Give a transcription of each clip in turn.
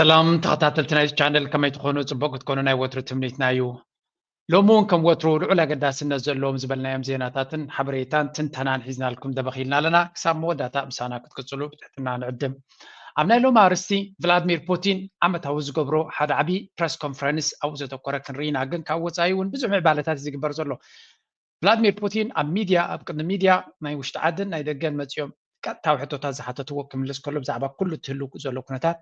ሰላም ተኸታተልቲ ናይዚ ቻነል፣ ከመይ ትኾኑ? ጽቡቕ ክትኮኑ ናይ ወትሩ ትምኒትና እዩ። ሎሚ እውን ከም ወትሩ ልዑል ኣገዳስነት ዘለዎም ዝበልናዮም ዜናታትን ሓበሬታን ትንተናን ሒዝናልኩም ደበኺልና ኣለና። ክሳብ መወዳእታ ምሳና ክትቅጽሉ ብትሕትና ንዕድም። ኣብ ናይ ሎሚ ኣርእስቲ፣ ቭላድሚር ፑቲን ዓመታዊ ዝገብሮ ሓደ ዓቢ ፕረስ ኮንፈረንስ ኣብኡ ዘተኮረ ክንርኢ ኢና፣ ግን ካብ ወጻኢ እውን ብዙሕ ምዕባለታት እዩ ዝግበር ዘሎ። ቭላድሚር ፑቲን ኣብ ሚድያ፣ ኣብ ቅድሚ ሚድያ ናይ ውሽጢ ዓድን ናይ ደገን መጺኦም ቀጥታዊ ሕቶታት ዝሓተትዎ ክምልስ ከሎ፣ ብዛዕባ ኩሉ ትህሉ ዘሎ ኩነታት፣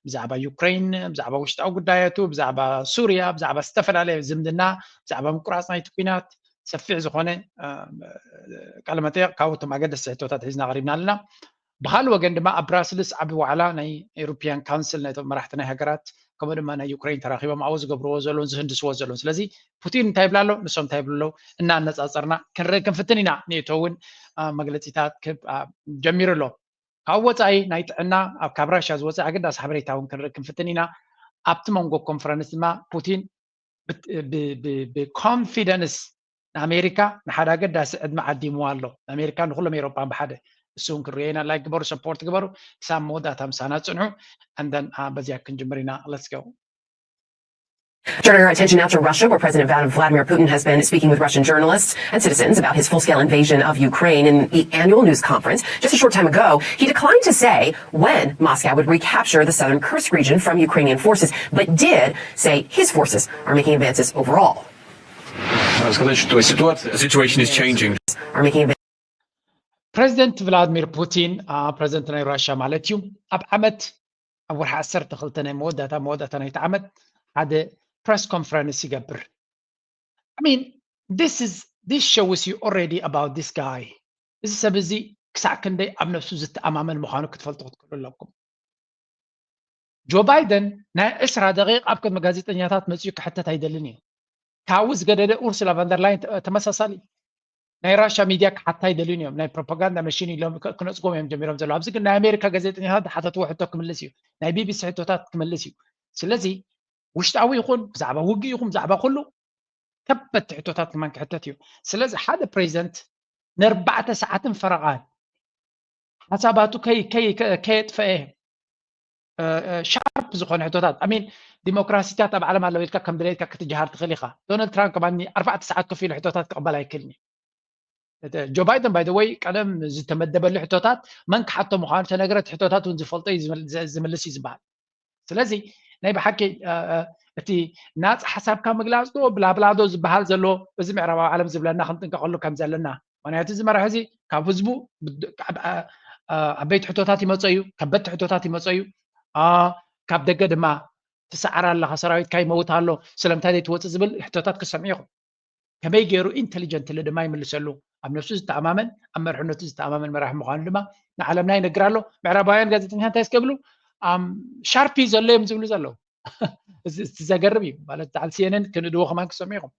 ብዛዕባ ዩክሬን፣ ብዛዕባ ውሽጣዊ ጉዳያቱ፣ ብዛዕባ ሱርያ፣ ብዛዕባ ዝተፈላለየ ዝምድና፣ ብዛዕባ ምቁራጽ ናይቲ ኲናት ሰፊሕ ዝኾነ ቃለ መጠየቕ ካብቶም ኣገደስቲ ሕቶታት ሒዝና ቀሪብና ኣለና። ብካልእ ወገን ድማ ኣብ ብራስልስ ዓቢ ዋዕላ ናይ ኤሮፒያን ካውንስል ናይቶም መራሕቲ ናይ ሃገራት ከምኡ ድማ ናይ ዩክሬን ተራኺቦም ኣብኡ ዝገብርዎ ዘለውን ዝህንድስዎ ዘለውን። ስለዚ ፑቲን እንታይ ይብላ ኣሎ፣ ንሶም እንታይ ይብሉ ኣለዉ እናነጻጸርና ክንርኢ ክንፍትን ኢና። ኔቶ እውን መግለጺታት ክብ ጀሚሩ ኣሎ። ካብ ወጻኢ ናይ ጥዕና ኣብ ካብ ራሽያ ዝወጽእ ኣገዳሲ ሓበሬታ እውን ክንርኢ ክንፍትን ኢና። ኣብቲ መንጎ ኮንፈረንስ ድማ ፑቲን ብኮንፊደንስ ንኣሜሪካ ንሓደ ኣገዳሲ ዕድመ ዓዲምዋ ኣሎ። ንኣሜሪካ ንኩሎም ኤሮጳን ብሓደ። እሱ እውን ክንሪኦ ኢና። ላይክ ግበሩ፣ ሰፖርት ግበሩ። ክሳብ መወዳእታ ምሳና ጽንሑ። And then በዚያ ክንጅምር ኢና። Let's go. Turning our attention now to Russia, where President Vladimir Putin has been speaking with Russian journalists and citizens about his full-scale invasion of Ukraine. In the annual news conference just a short time ago, he declined to say when Moscow would recapture the southern Kursk region from Ukrainian forces, but did say his forces are making advances overall. Надо сказать, что ситуация... The situation is changing. Are making ፕሬዚደንት ቭላድሚር ፑቲን፣ ፕሬዚደንት ናይ ራሽያ ማለት እዩ፣ ኣብ ዓመት ኣብ ወርሒ ዓሰርተ ክልተ ናይ መወዳእታ መወዳእታ ናይቲ ዓመት ሓደ ፕረስ ኮንፈረንስ ይገብር። I mean, this is this shows you already about this guy. እዚ ሰብ እዚ ክሳዕ ክንደይ ኣብ ነፍሱ ዝተኣማመን ምዃኑ ክትፈልጡ ክትክእሉ ኣለኩም። ጆ ባይደን ናይ ዕስራ ደቂቕ ኣብ ቅድሚ ጋዜጠኛታት መጺኡ ክሕተት ኣይደልን እዩ። ካብኡ ዝገደደ ኡርሱላ ቫንደርላይን ተመሳሳሊ ናይ ራሻ ሚድያ ክሓታ ኣይደልዩን እዮም። ናይ ፕሮፓጋንዳ መሽን ኢሎም ክነፅጎም እዮም ጀሚሮም ዘለዉ። ኣብዚ ግን ናይ ኣሜሪካ ጋዜጠኛታት ዝሓተትዎ ሕቶ ክምልስ እዩ። ናይ ቢቢሲ ሕቶታት ክምልስ እዩ። ስለዚ ውሽጣዊ ይኹን ብዛዕባ ውግእ ይኹን ብዛዕባ ኩሉ ከበድቲ ሕቶታት ከማን ክሕተት እዩ። ስለዚ ሓደ ፕሬዚደንት ንኣርባዕተ ሰዓትን ፈረቓን ሓሳባቱ ከየጥፈአ ሻርፕ ዝኾነ ሕቶታት ኣሚን ዲሞክራሲታት ኣብ ዓለም ኣለዎ ኢልካ ከም ድሌትካ ክትጀሃር ትኽእል ኢኻ። ዶናልድ ትራምፕ ከማኒ ኣርባዕተ ሰዓት ኮፍ ኢሉ ሕቶታት ክቕበል ኣይክእልን እዩ። ጆ ባይደን ባይ ወይ ቀደም ዝተመደበሉ ሕቶታት መን ክሓቶ ምዃኑ ተነግረ እቲ ሕቶታት እውን ዝፈልጦ እዩ ዝምልስ እዩ ዝበሃል። ስለዚ ናይ ብሓቂ እቲ ናፃ ሓሳብካ ምግላፅ ዶ ብላብላዶ ዝበሃል ዘሎ እዚ ምዕራባዊ ዓለም ዝብለና ክንጥንቀቐሉ ከም ዘለና። ምክንያቱ እዚ መራሒ እዚ ካብ ህዝቡ ዓበይቲ ሕቶታት ይመፀ እዩ፣ ከበድቲ ሕቶታት ይመፀ እዩ። ካብ ደገ ድማ ትሰዓር ኣለኻ፣ ሰራዊትካ ይመውት ኣሎ፣ ስለምንታይ ዘይትወፅእ ዝብል ሕቶታት ክሰምዑ ኢኹም። ከመይ ገይሩ ኢንተሊጀንትሊ ድማ ይምልሰሉ። ኣብ ነፍሱ ዝተኣማመን ኣብ መርሕነቱ ዝተኣማመን መራሒ ምዃኑ ድማ ንዓለምና ይነግር ኣሎ። ምዕራባውያን ጋዜጠኛ እንታይ እስከብሉ ሻርፕ እዩ ዘሎ እዮም ዝብሉ ዘለዉ። እቲ ዘገርም እዩ ማለት በዓል ሲኤንን ክንእድዎ ከማን ክሰምዑ ኢኹም።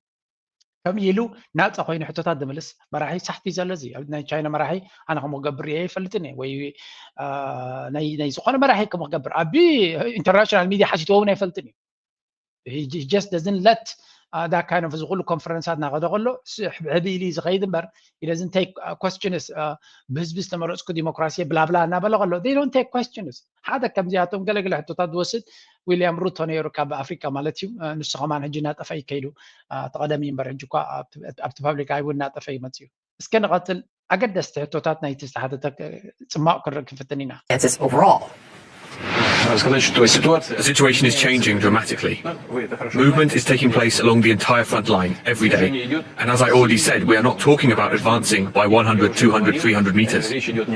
ከም ኢሉ ናፃ ኮይኑ ሕቶታት ዝምልስ መራሒ ሳሕቲ ዘሎ እዚ ናይ ቻይና መራሒ ኣነ ከም ክገብር እየ ይፈልጥን እየ ወይ ናይ ዝኾነ መራሒ ከም ክገብር ኣብ ኢንተርናሽናል ሚድያ ሓቲትዎ እውን ኣይፈልጥን እዩ። He just doesn't let that kind of እዚ ኩሉ ኮንፈረንሳት እናኸደ ከሎ ሕብሕብ ኢሉ እዩ ዝኸይድ እምበር he doesn't take questions። ብህዝቢ ዝተመረፅኩ ዲሞክራሲ ብላብላ እናበለ ከሎ they don't take questions። ሓደ ከምዚኣቶም ገለገለ ሕቶታት ዝወስድ ዊልያም ሩቶ ነይሩ ካብ ኣፍሪካ ማለት እዩ። ንሱ ከማን ሕጂ እናጠፈ እዩ ከይዱ። ተቐደሚ እምበር ሕጂ እኳ ኣብቲ ፓብሊክ ኣይውን እናጠፈ ይመፅእ እዩ። እስከ ንቐፅል። ኣገደስቲ ሕቶታት ናይቲ ዝተሓተተ ፅማቕ ክንርኢ ክንፍትን ኢና። It's overall. Надо сказать, что ситуация... The situation is changing dramatically. Movement is taking place along the entire front line every day. And as I already said, we are not talking about advancing by one hundred, two hundred, three hundred meters.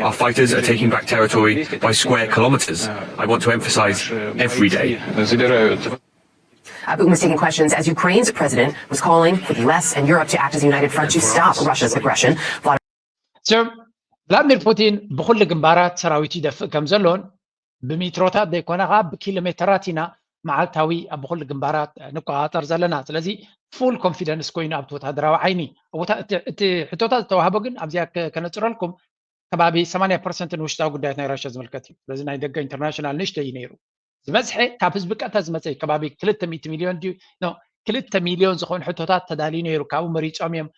Our fighters are taking back territory by square kilometers. I want to emphasize every day. Uh, Putin was taking questions as Ukraine's president was calling for the U S and Europe to act as a united front to stop Russia's aggression. ቭላድሚር ፑቲን ብኩሉ ግንባራት ሰራዊቱ ይደፍእ ከም ዘሎን ብሜትሮታት ዘይኮነ ከዓ ብኪሎ ሜተራት ኢና መዓልታዊ ኣብ ብኩሉ ግንባራት ንቆፃፀር ዘለና። ስለዚ ፉል ኮንፊደንስ ኮይኑ ኣብቲ ወታደራዊ ዓይኒ እቲ ሕቶታት ዝተዋህቦ ግን ኣብዚኣ ከነፅረልኩም ከባቢ ሰማንያ ፐርሰንት ንውሽጣዊ ጉዳያት ናይ ራሽያ ዝምልከት እዩ። ስለዚ ናይ ደገ ኢንተርናሽናል ንእሽተይ እዩ ነይሩ። ዝበዝሐ ካብ ህዝቢ ቀጥታ ዝመፀ እዩ። ከባቢ ክልተ ሚእቲ ሚልዮን ድዩ ክልተ ሚልዮን ዝኾኑ ሕቶታት ተዳልዩ ነይሩ። ካብኡ መሪፆም እዮም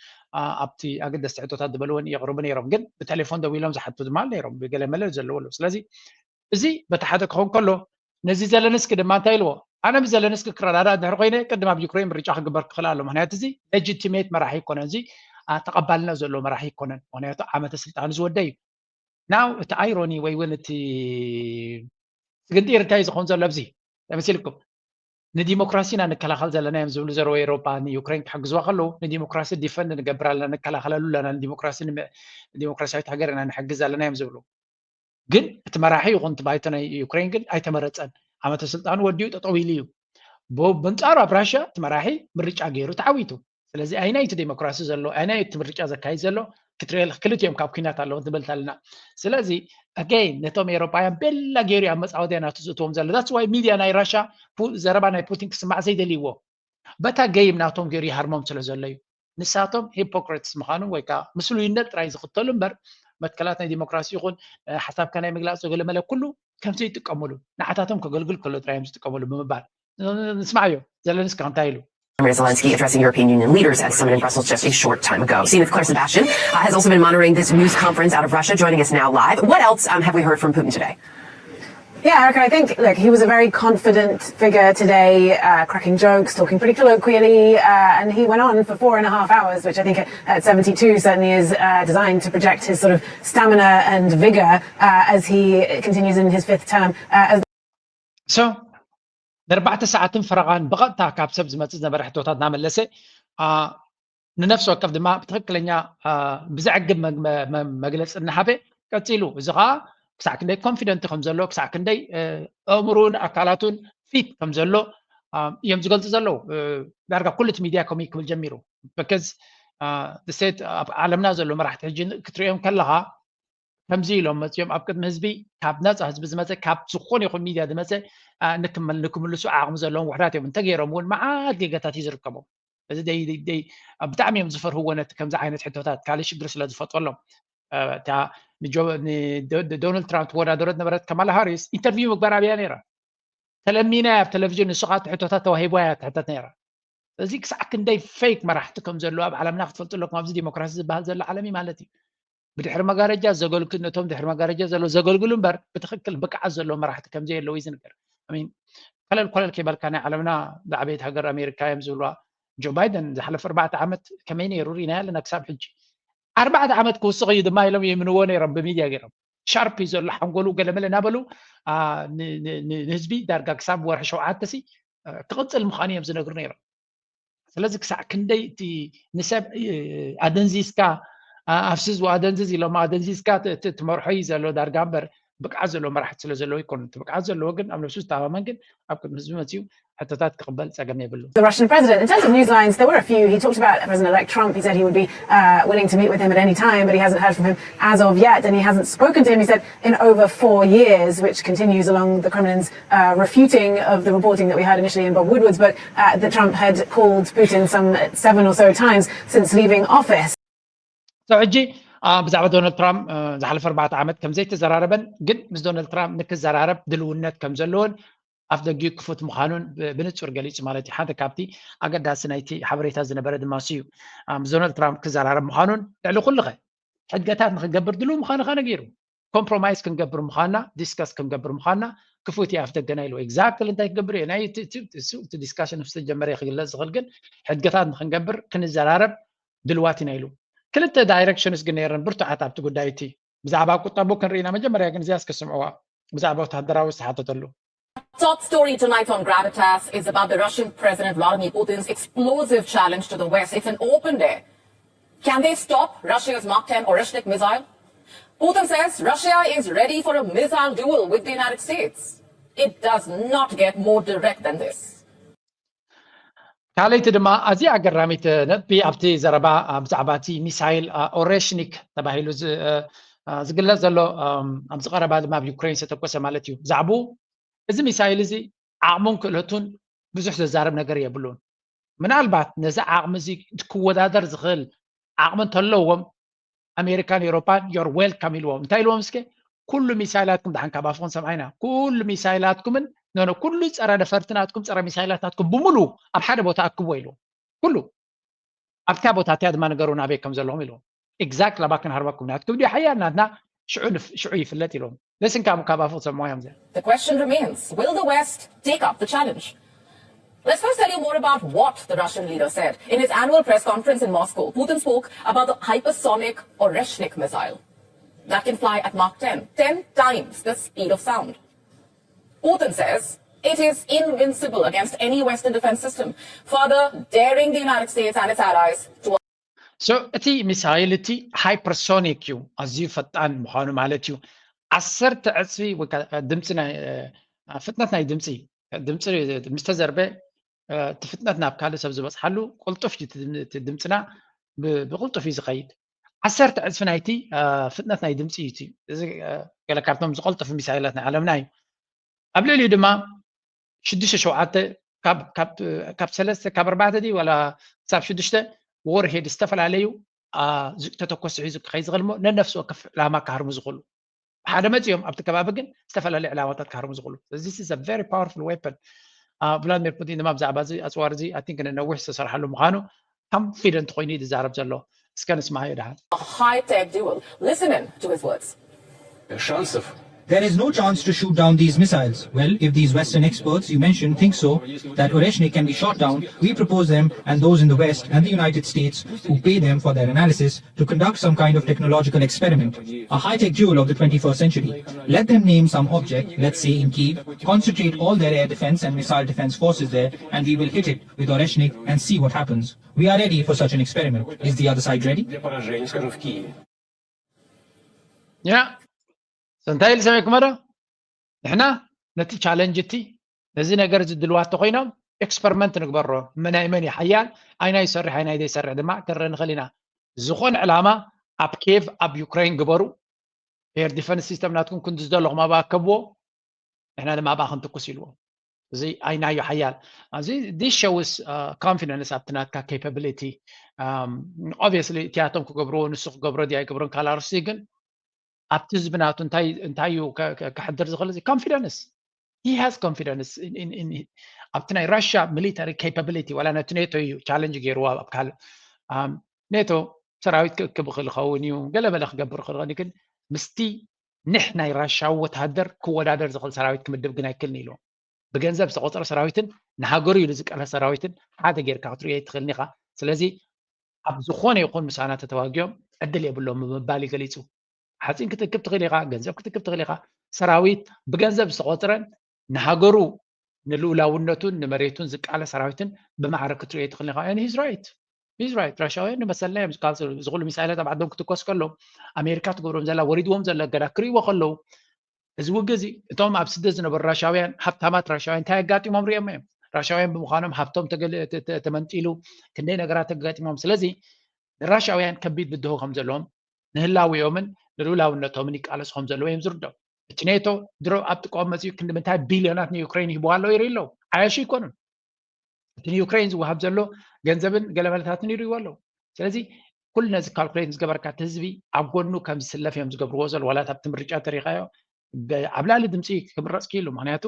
ኣብቲ ኣገደስቲ ሕቶታት ዝበልዎን የቕርቡ ነይሮም። ግን ብቴሌፎን ደዊሎም ዝሓቱ ድማ ነይሮም ብገለ መለ ዘለዎ ኣለዉ። ስለዚ እዚ በቲ ሓደ ክኸውን ከሎ ነዚ ዘለንስኪ ድማ እንታይ ኢልዎ? ኣነ ምስ ዘለንስኪ ክረዳዳእ እንድሕር ኮይነ ቅድም ኣብ ዩክሬን ምርጫ ክግበር ክኽእል ኣሎ። ምክንያቱ እዚ ሌጂቲሜት መራሒ ኣይኮነን፣ እዚ ተቐባልነት ዘለዎ መራሒ ኣይኮነን። ምክንያቱ ዓመተ ስልጣኑ ዝወደ እዩ። ናው እቲ ኣይሮኒ ወይ እውን እቲ ስግንጢር እንታይ ዝኸውን ዘሎ ኣብዚ ተመሲልኩም ንዲሞክራሲ ኢና ንከላኸል ዘለና እዮም ዝብሉ ዘረው ኤሮፓ ንዩክሬን ክሕግዝዋ ከለዉ ንዲሞክራሲ ዲፈንድ ንገብር ኣለና ንከላኸለሉ ኣለና ንዲሞክራሲ ዲሞክራሲያዊት ሃገር ኢና ንሕግዝ ኣለና እዮም ዝብሉ። ግን እቲ መራሒ ይኹን እቲ ባይቶ ናይ ዩክሬን ግን ኣይተመረፀን። ዓመተ ስልጣኑ ወዲኡ ጠጠው ኢሉ እዩ። ብንፃሩ ኣብ ራሽያ እቲ መራሒ ምርጫ ገይሩ ተዓዊቱ። ስለዚ ኣይናይ እቲ ዴሞክራሲ ዘሎ ኣይናይ እቲ ምርጫ ዘካይድ ዘሎ ክትሪኦ ክልቲኦም ካብ ኩናት ኣለዉ ትበልታ ኣለና። ስለዚ ኣገይን ነቶም ኤሮፓውያን ቤላ ገይሩ ኣብ መፃወትያ ናቱ ዝእትዎም ዘሎ that's why ሚድያ ናይ ራሽያ ዘረባ ናይ ፑቲን ክስማዕ ዘይደልይዎ በታ ገይም ናቶም ገይሩ ይሃርሞም ስለ ዘሎ እዩ። ንሳቶም ሂፖክሪትስ ምዃኑ ወይ ከዓ ምስሉይነት ጥራይ ዝኽተሉ እምበር መትከላት ናይ ዲሞክራሲ ይኹን ሓሳብካ ናይ ምግላፅ ዘገለመለ ኩሉ ከምዚ ይጥቀሙሉ ንዓታቶም ከገልግል ከሎ ጥራይ እዮም ዝጥቀሙሉ ብምባል ንስማዕዮ። ዘለንስኪ እንታይ ኢሉ? Zelensky addressing European Union leaders at a summit in Brussels just a short time ago. Seen with Claire Sebastian uh, has also been monitoring this news conference out of Russia, joining us now live. What else um, have we heard from Putin today? Yeah, Erica, I think, look, he was a very confident figure today, uh, cracking jokes, talking pretty colloquially, uh, and he went on for four and a half hours, which I think at seventy-two certainly is uh, designed to project his sort of stamina and vigor uh, as he continues in his fifth term. Uh, as so ንኣርባዕተ ሰዓትን ፈረቓን ብቐጥታ ካብ ሰብ ዝመፅእ ዝነበረ ሕቶታት እናመለሰ ንነፍሲ ወከፍ ድማ ብትኽክለኛ ብዘዕግብ መግለፂ እናሃበ ቀፂሉ። እዚ ከዓ ክሳዕ ክንደይ ኮንፊደንት ከም ዘሎ ክሳዕ ክንደይ ኣእምሩን ኣካላቱን ፊት ከም ዘሎ እዮም ዝገልፁ ዘለዉ። ዳርጋ ኩሉ እቲ ሚድያ ከምኡ ክብል ጀሚሩ። ብከዝ ስቴት ኣብ ዓለምና ዘሎ መራሕቲ ሕጂ ክትሪኦም ከለኻ ከምዚ ኢሎም መፅኦም ኣብ ቅድሚ ህዝቢ ካብ ነፃ ህዝቢ ዝመፀ ካብ ዝኾነ ይኹን ሚድያ ዝመፀ ንክምልሱ ዓቕሚ ዘለዎም ውሕዳት እዮም። እንተገይሮም እውን መዓት ጌጋታት እዩ ዝርከቦም። እዚ ብጣዕሚ እዮም ዝፈርህዎ ነቲ ከምዚ ዓይነት ሕቶታት ካልእ ሽግር ስለ ዝፈጥረሎም። እታ ዶናልድ ትራምፕ ትወዳደሮ ዝነበረት ካማላ ሃሪስ ኢንተርቪው ምግባር ኣብያ ነይራ። ተለሚና ኣብ ቴሌቪዥን ንሱ ከዓ ሕቶታት ተዋሂቦ እያ ትሕተት ነይራ። እዚ ክሳዕ ክንደይ ፌክ መራሕቲ ከም ዘለዉ ኣብ ዓለምና ክትፈልጡ ኣለኩም። ኣብዚ ዲሞክራሲ ዝበሃል ዘሎ ዓለም እዩ ማለት እዩ። ብድሕሪ መጋረጃ ዘገልግል ነቶም ድሕሪ መጋረጃ ዘለዉ ዘገልግሉ እምበር ብትኽክል ብቅዓት ዘለዎም መራሕቲ ከም ዘየለዉ እዩ ዝንገር። I mean ኮለል ኮለል ከይበልካ ናይ ዓለምና ዝዓበየት ሃገር ኣሜሪካ እዮም ዝብልዋ ጆ ባይደን ዝሓለፈ ኣርባዕተ ዓመት ከመይ ነይሩ ርኢናዮ ኣለና ክሳብ ሕጂ። ኣርባዕተ ዓመት ክውስኽ እዩ ድማ ኢሎም ይምንዎ ነይሮም ብሚድያ ገይሮም ሻርፕ እዩ ዘሎ ሓንጎሉ ገለመለ እናበሉ ንህዝቢ ዳርጋ ክሳብ ወርሒ ሸውዓተ ሲ ክቕፅል ምዃኑ እዮም ዝነግሩ ነይሮም። ስለዚ ክሳዕ ክንደይ እቲ ንሰብ ኣደንዚዝካ ኣፍስዝ ኣደንዝዝ ኢሎም ኣደንዚዝካ ትመርሖ እዩ ዘሎ ዳርጋ እምበር ብቅዓት ዘለዎ መራሕቲ ስለ ዘለዎ ይኮኑ። እቲ ብቅዓት ዘለዎ ግን ኣብ ነብሱ ዝተኣማመን ግን ኣብ ቅድሚ ህዝቢ መፅኡ ሕቶታት ክቕበል ፀገም የብሉ። The Russian president, in terms of news lines, there were a few. He talked about President-elect Trump. He said he would be uh, willing to meet with him at any time, but he hasn't heard from him as of yet, and he hasn't spoken to him, he said, in over four years, which continues along the Kremlin's uh, refuting of the reporting that we heard initially in Bob Woodward's book uh, that Trump had called Putin some seven or so times since leaving office. ሕጂ ብዛዕባ ዶናልድ ትራምፕ ዝሓለፈ ኣርባዕተ ዓመት ከም ዘይተዘራረበን ግን ምስ ዶናልድ ትራምፕ ንክዘራረብ ድልውነት ከም ዘለዎን ኣፍ ደጊኡ ክፉት ምዃኑን ብንጹር ገሊጹ ማለት እዩ። ሓደ ካብቲ ኣገዳሲ ናይቲ ሓበሬታ ዝነበረ ድማ እሱ እዩ። ምስ ዶናልድ ትራምፕ ክዘራረብ ምዃኑን ልዕሊ ኩሉ ኸ ሕድገታት ንክንገብር ድልው ምዃኑ ኸ ነጊሩ። ኮምፕሮማይዝ ክንገብር ምዃንና ዲስከስ ክንገብር ምዃንና ክፉት እዩ ኣፍ ደገና ኢልዎ። ኤግዛክትሊ እንታይ ክገብር እየ ናይ እቲ ዲስካሽን ምስ ተጀመረ ክግለፅ ዝኽእል ግን ሕድገታት ንክንገብር ክንዘራረብ ድልዋት ኢና ኢሉ። ክልተ ዳይረክሽንስ ግን ነይረን ብርቱዓት ኣብቲ ጉዳይ እቲ ብዛዕባ ቁጠቡ ክንርኢና መጀመርያ ግን እዚያስ ክስምዕዋ ብዛዕባ ወታደራዊ ዝተሓተተሉ Top story tonight on Gravitas is about the Russian President Vladimir Putin's explosive challenge to the West. It's an open dare. Can they stop Russia's Mark ten Oreshnik missile? Putin says Russia is ready for a missile duel with the United States. It does not get more direct than this. ካልኣይቲ ድማ ኣዝያ ኣገራሚት ነጥቢ ኣብቲ ዘረባ ብዛዕባ እቲ ሚሳይል ኦሬሽኒክ ተባሂሉ ዝግለጽ ዘሎ ኣብዚ ቀረባ ድማ ኣብ ዩክሬን ዝተተኮሰ ማለት እዩ። ብዛዕባኡ እዚ ሚሳይል እዚ ዓቕሙን ክእለቱን ብዙሕ ዘዛርብ ነገር የብሉን። ምናልባት ነዚ ዓቕሚ እዚ ክወዳደር ዝኽእል ዓቕሚ እንተለዎም ኣሜሪካን ኤውሮፓን you're welcome ኢልዎም። እንታይ ኢልዎም እስከ? ኩሉ ሚሳይላትኩም ደሓን ካብ ኣፍኹም ሰምዓይና ኩሉ ሚሳይላትኩምን ኖኖ ኩሉ ፀረ ነፈርቲ ናትኩም ፀረ ሚሳይላት ናትኩም ብምሉ ኣብ ሓደ ቦታ ኣክብዎ ኢልዎም። ኩሉ ኣብታ ቦታ እቲያ ድማ ንገሩና ኣበይ ከም ዘለኹም ኢልዎም። ኤግዛክትሊ ኣባክን ሃርባኩም ናትኩም ድዩ ሓያል ናትና ሽዑ ይፍለጥ ኢልዎም። Listen ካብ ካብ ኣፉ ሰማያም ዘ The question remains, will the West take up the challenge? Let's first tell you more about what the Russian leader said. In his annual press conference in Moscow, Putin spoke about the hypersonic Oreshnik missile that can fly at Mach ten, ten times the speed of sound. Putin says it is invincible against any Western defense system, further daring the United States and its allies to So እቲ ሚሳይል እቲ ሃይፐርሶኒክ እዩ፣ ኣዝዩ ፈጣን ምዃኑ ማለት እዩ። ዓሰርተ ዕፅፊ ወይ ከዓ ድምፂ ናይ ፍጥነት ናይ ድምፂ ድምፂ ምስ ተዘርበ እቲ ፍጥነት ናብ ካልእ ሰብ ዝበፅሓሉ ቅልጡፍ እዩ። እቲ ድምፅና ብቅልጡፍ እዩ ዝኸይድ። ዓሰርተ ዕፅፊ ናይቲ ፍጥነት ናይ ድምፂ እዩ። እዚ ገለ ካብቶም ዝቀልጥፉ ሚሳይላት ናይ ዓለምና እዩ። ኣብ ልዕሊኡ ድማ ሽዱሽተ ሸውዓተ ካብ ሰለስተ ካብ ኣርባዕተ ድዩ ዋላ ክሳብ ሽዱሽተ ወርሄድ ዝተፈላለዩ ዝተተኮሱ ሒዙ ክኸይ ዝኽእል እሞ ነነፍሲ ወከፍ ዕላማ ክሃርሙ ዝኽእሉ ሓደ መፂኦም ኣብቲ ከባቢ ግን ዝተፈላለዩ ዕላማታት ክሃርሙ ዝኽእሉ። This is a very powerful weapon። ቭላድሚር ፑቲን ድማ ብዛዕባ እዚ ኣፅዋር እዚ ኣቲንክ ንነዊሕ ዝተሰርሓሉ ምዃኑ ኮንፊደንት ኮይኑ እዩ ዝዛረብ ዘሎ። እስከ ንስማዮ ደሓን። A high-tech duel. Listen in to his words. There is no chance to shoot down these missiles. Well, if these Western experts you mentioned think so, that Oreshnik can be shot down, we propose them and those in the West and the United States who pay them for their analysis to conduct some kind of technological experiment, a high-tech duel of the twenty-first century. Let them name some object, let's say in Kyiv, concentrate all their air defense and missile defense forces there, and we will hit it with Oreshnik and see what happens. We are ready for such an experiment. Is the other side ready? ያ እንታይ ኢሉ ሰሚዕኩሞ ዶ? ንሕና ነቲ ቻለንጅ እቲ ነዚ ነገር እዚ ድልዋት ተኮይኖም ኤክስፐሪመንት ንግበሮ። መናይ መን እዩ ሓያል፣ ኣይናይ ይሰርሕ ኣይናይ ዘይሰርሕ ድማ ክንርኢ ንኽእል ኢና። ዝኾነ ዕላማ ኣብ ኬቭ ኣብ ዩክሬን ግበሩ። ኤር ዲፈንስ ሲስተም ናትኩም ክንዲ ዝደለኹም ኣብኣ ከብዎ፣ ንሕና ድማ ኣብኣ ክንትኩስ ኢልዎ። እዚ ኣይናዮ ሓያል እዚ this shows confidence ኣብቲ ናትካ capability። Obviously እቲኣቶም ክገብርዎ ንሱ ክገብሮ ድያ ኣይገብሮን ካላርሲ ግን ኣብቲ ህዝቢ ናቱ እንታይ እንታይ እዩ ከ- ከ- ከሕድር ዝኽእል እዚ confidence. He has confidence in- in- in- ኣብቲ ናይ ራሽያ ሚሊተሪ capability ዋላ ነቲ ኔቶ እዩ ቻለንጅ ገይርዎ ኣብ ካልእ ኔቶ ሰራዊት ክእክብ ይኽእል ይኸውን እዩ ገለመለ ክገብር ይኽእል ይኸውን እዩ ግን ምስቲ ንሕ ናይ ራሻዊ ወተሃደር ክወዳደር ዝኽእል ሰራዊት ክምድብ ግን ኣይክልን ኢልዎ። ብገንዘብ ዝተቆፀረ ሰራዊትን ንሃገሩ ኢሉ ዝቃለስ ሰራዊትን ሓደ ጌርካ ክትሪኦ ኣይትኽእልን ኢኻ። ስለዚ ኣብ ዝኾነ ይኹን ምሳና ተተዋጊኦም ዕድል የብሎም ብምባል እዩ ገሊፁ። ሓፂን ክትእክብ ትኽእል ኢኻ፣ ገንዘብ ክትእክብ ትኽእል ኢኻ። ሰራዊት ብገንዘብ ዝተቆፅረን ንሃገሩ ንልኡላውነቱን ንመሬቱን ዝቃለ ሰራዊትን ብማዕረ ክትሪኦ ኣይትኽእልን ኢኻ። And he's right. He's right. ራሻውያን ንመሰልና እዮም ዝቃለሱ። እዚ ኩሉ ሚሳይላት ኣብ ዓዶም ክትኮስ ከሎ ኣሜሪካ ትገብሮም ዘላ ወሪድዎም ዘሎ እገዳ ክርእይዎ ከለዉ እዚ ውግእ እዚ እቶም ኣብ ስደት ዝነበሩ ራሻውያን ሃብታማት ራሻውያን እንታይ ኣጋጢሞም ሪኦም እዮም። ራሻውያን ብምዃኖም ሃብቶም ተገል- ተ- ተ- ተመንጢሉ ክንደይ ነገራት ኣጋጢሞም። ስለዚ ንራሻውያን ከቢድ ብድሆ ከም ዘለዎም ንህላዊኦምን ንልኡላውነቶምን ይቃለሱ ከም ዘለዉ እዮም ዝርድኦም። እቲ ኔቶ ድሮ ኣብ ጥቅኦም መፂኡ ክንዲ ምንታይ ቢልዮናት ንዩክሬን ይህብዋ ኣለዉ ይርኢ ኣለዉ። ዓያሹ ኣይኮኑን። እቲ ንዩክሬን ዝወሃብ ዘሎ ገንዘብን ገለመለታትን ይርእይዎ ኣለዉ። ስለዚ ኩሉ ነዚ ካልኩሌት ዝገበርካ እቲ ህዝቢ ኣብ ጎኑ ከም ዝስለፍ እዮም ዝገብርዎ ዘሎ። ዋላ ኣብቲ ምርጫ ተሪኻዮ ብ- ኣብ ላዕሊ ድምፂ ክምረፅ ክኢሉ። ምክንያቱ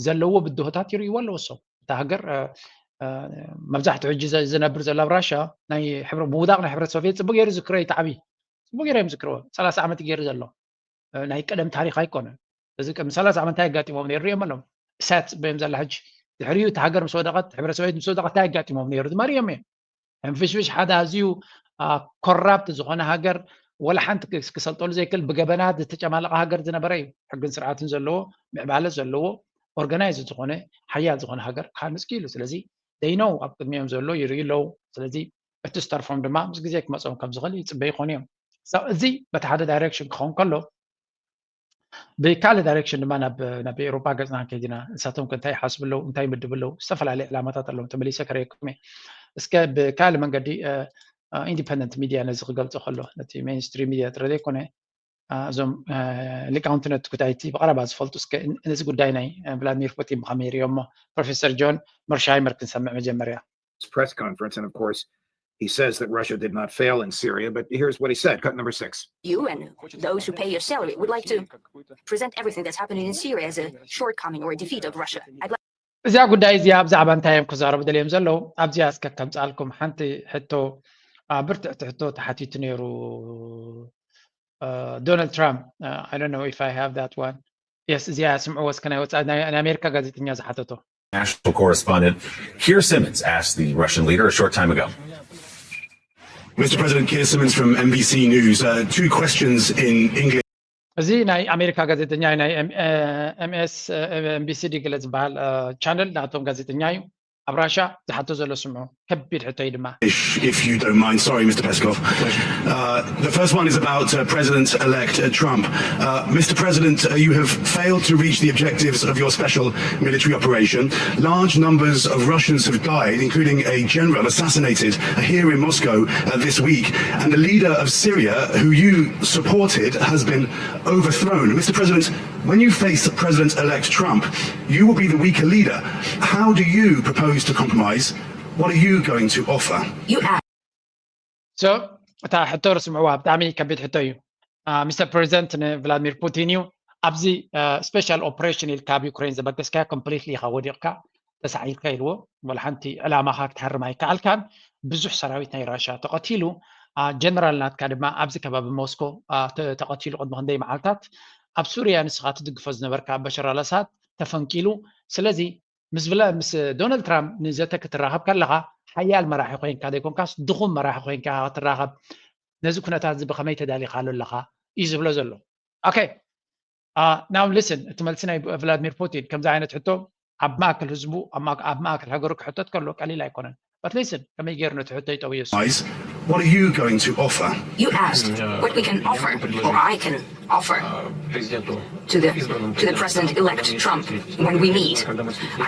ዘለዎ ብድሆታት ይርእይዎ ኣለዉ እሶም። እታ ሃገር እ፣ እ፣ መብዛሕትኡ ሕጂ ዘ- ዝነብር ዘሎ ኣብ ራሻ ናይ ሕብረ- ምውዳቕ ናይ ሕብረት ሶቪየት ፅቡቅ ገይሩ ዝክሮ እዩ። እቲ ዓብዪ ፅቡቅ ገይሩ እዮም ዝክርዎ። ሰላሳ ዓመት ገይሩ ዘሎ ናይ ቀደም ታሪክ ኣይኮነን። እዚ ቅድሚ ሰላሳ ዓመት እንታይ ኣጋጢሞም ነይሩ ሪኦም ኣለዎም። እሳያ ትፅበዮም ዘላ ሕጂ ድሕሪኡ እቲ ሃገር ምስ ወደቐት ሕብረተሰባዊት ምስ ወደቐት እንታይ ኣጋጢሞም ነይሩ ድማ ሪኦም እዮም። ሕንፍሽፍሽ ሓደ ኣዝዩ ኮራፕት ዝኾነ ሃገር ወላ ሓንቲ ክሰልጠሉ ዘይክእል ብገበናት ዝተጨማለቐ ሃገር ዝነበረ እዩ። ሕግን ስርዓትን ዘለዎ ምዕባለ ዘለዎ ኦርጋናይዝ ዝኾነ ሓያል ዝኾነ ሃገር ክሃንፅ ክኢሉ። ስለዚ ደይነው ኣብ ቅድሚኦም ዘሎ ይርእዩ ኣለዉ። ስለዚ እቲ ዝተርፎም ድማ ምስ ግዜ ክመፅኦም ከም ዝኽእል ይፅበዩ ይኾኑ እዮም። So እዚ በቲ ሓደ ዳይሬክሽን ክኸውን ከሎ ብካልእ ዳይሬክሽን ድማ ናብ ናብ ኤውሮጳ ገፅና ከይድና ንሳቶም ከ እንታይ ይሓስቡ ኣለዉ እንታይ ይምድቡ ኣለዉ ዝተፈላለየ ዕላማታት ኣለዎም ተመሊሰ ከርእየኩም እየ እስከ ብካልእ መንገዲ ኢንዲፐንደንት ሚድያ ነዚ ክገልፆ ከሎ ነቲ ሜንስትሪም ሚድያ ጥረ ዘይኮነ እዞም ሊቃውንቲ ነቲ ጉዳይ እቲ ብቐረባ ዝፈልጡ እስከ ነዚ ጉዳይ ናይ ቭላድሚር ፑቲን ብኸመይ ይርእዮሞ ፕሮፌሰር ጆን መርሻይመር ክንሰምዕ መጀመርያ press conference, and of course, he says that Russia did not fail in Syria, but here's what he said. Cut number six. You and those who pay your salary would like to present everything that's happening in Syria as a shortcoming or a defeat of Russia. I'd like እዚኣ ጉዳይ እዚኣ ብዛዕባ እንታይ እዮም ክዛረቡ ደልዮም ዘለዉ ኣብዚኣ እስከ ከምፅኣልኩም ሓንቲ ሕቶ ብርትዕቲ ሕቶ ተሓቲቱ ነይሩ Donald Trump. I don't know if I have that one. Yes, እዚኣ ስምዕዎ እስከ፣ ናይ ወፃኢ ናይ ኣሜሪካ ጋዜጠኛ ዝሓተቶ። National correspondent Keir Simmons asked the Russian leader a short time ago. Mister President, Keir Simmons from N B C News. Uh, two questions in English. እዚ ናይ ኣሜሪካ ጋዜጠኛ ናይ M S M B C ዲ ገለ ዝበሃል ቻነል ናቶም ጋዜጠኛ እዩ። ኣብ ራሻ ዝሓቶ ዘሎ ስምዑ፣ ከቢድ ሕቶ እዩ ድማ። If you don't mind, sorry, Mister Peskov. Uh, the first one is about uh, President-elect uh, Trump. Uh, Mister President, uh, you have failed to reach the objectives of your special military operation. Large numbers of Russians have died, including a general assassinated uh, here in Moscow uh, this week. And the leader of Syria, who you supported, has been overthrown. Mister President, when you face President-elect Trump, you will be the weaker leader. How do you propose to compromise? What are you going to offer? You asked. So እታ ሕቶ ርስምዕዋ፣ ብጣዕሚ ከቢድ ሕቶ እዩ። ሚስተር ፕሬዚደንት ንቭላድሚር ፑቲን እዩ፣ ኣብዚ ስፔሻል ኦፕሬሽን ኢልካ ኣብ ዩክሬን ዘበገስካዮ ኮምፕሊትሊ ኢኻ ወዲቕካ፣ ተሳዒርካ ኢልዎ። ወላ ሓንቲ ዕላማኻ ክትሃርም ኣይከኣልካን። ብዙሕ ሰራዊት ናይ ራሻ ተቐቲሉ፣ ጀነራል ናትካ ድማ ኣብዚ ከባቢ ሞስኮ ተቐቲሉ ቅድሚ ክንደይ መዓልታት። ኣብ ሱርያ ንስኻ ትድግፎ ዝነበርካ በሽር ኣልኣሳድ ተፈንቂሉ። ስለዚ ምስ ዶናልድ ትራምፕ ንዘተ ክትራኸብ ከለኻ ሓያል መራሒ ኮይንካ ዘይኮንካስ ድኹም መራሒ ኮይንካ ክትራኸብ፣ ነዚ ኩነታት እዚ ብኸመይ ተዳሊኻሉ ኣለኻ እዩ ዝብሎ ዘሎ። Okay, now listen፣ እቲ መልሲ ናይ ቭላድሚር ፑቲን ከምዚ ዓይነት ሕቶ ኣብ ማእከል ህዝቡ ኣብ ማእከል ሃገሩ ክሕተት ከሎ ቀሊል ኣይኮነን። But listen፣ ከመይ ገይሩ ነቲ ሕቶ ይጠውዮ እሱ። What are you going to offer? You asked what we can offer, or I can offer to the, to the president-elect Trump when we meet.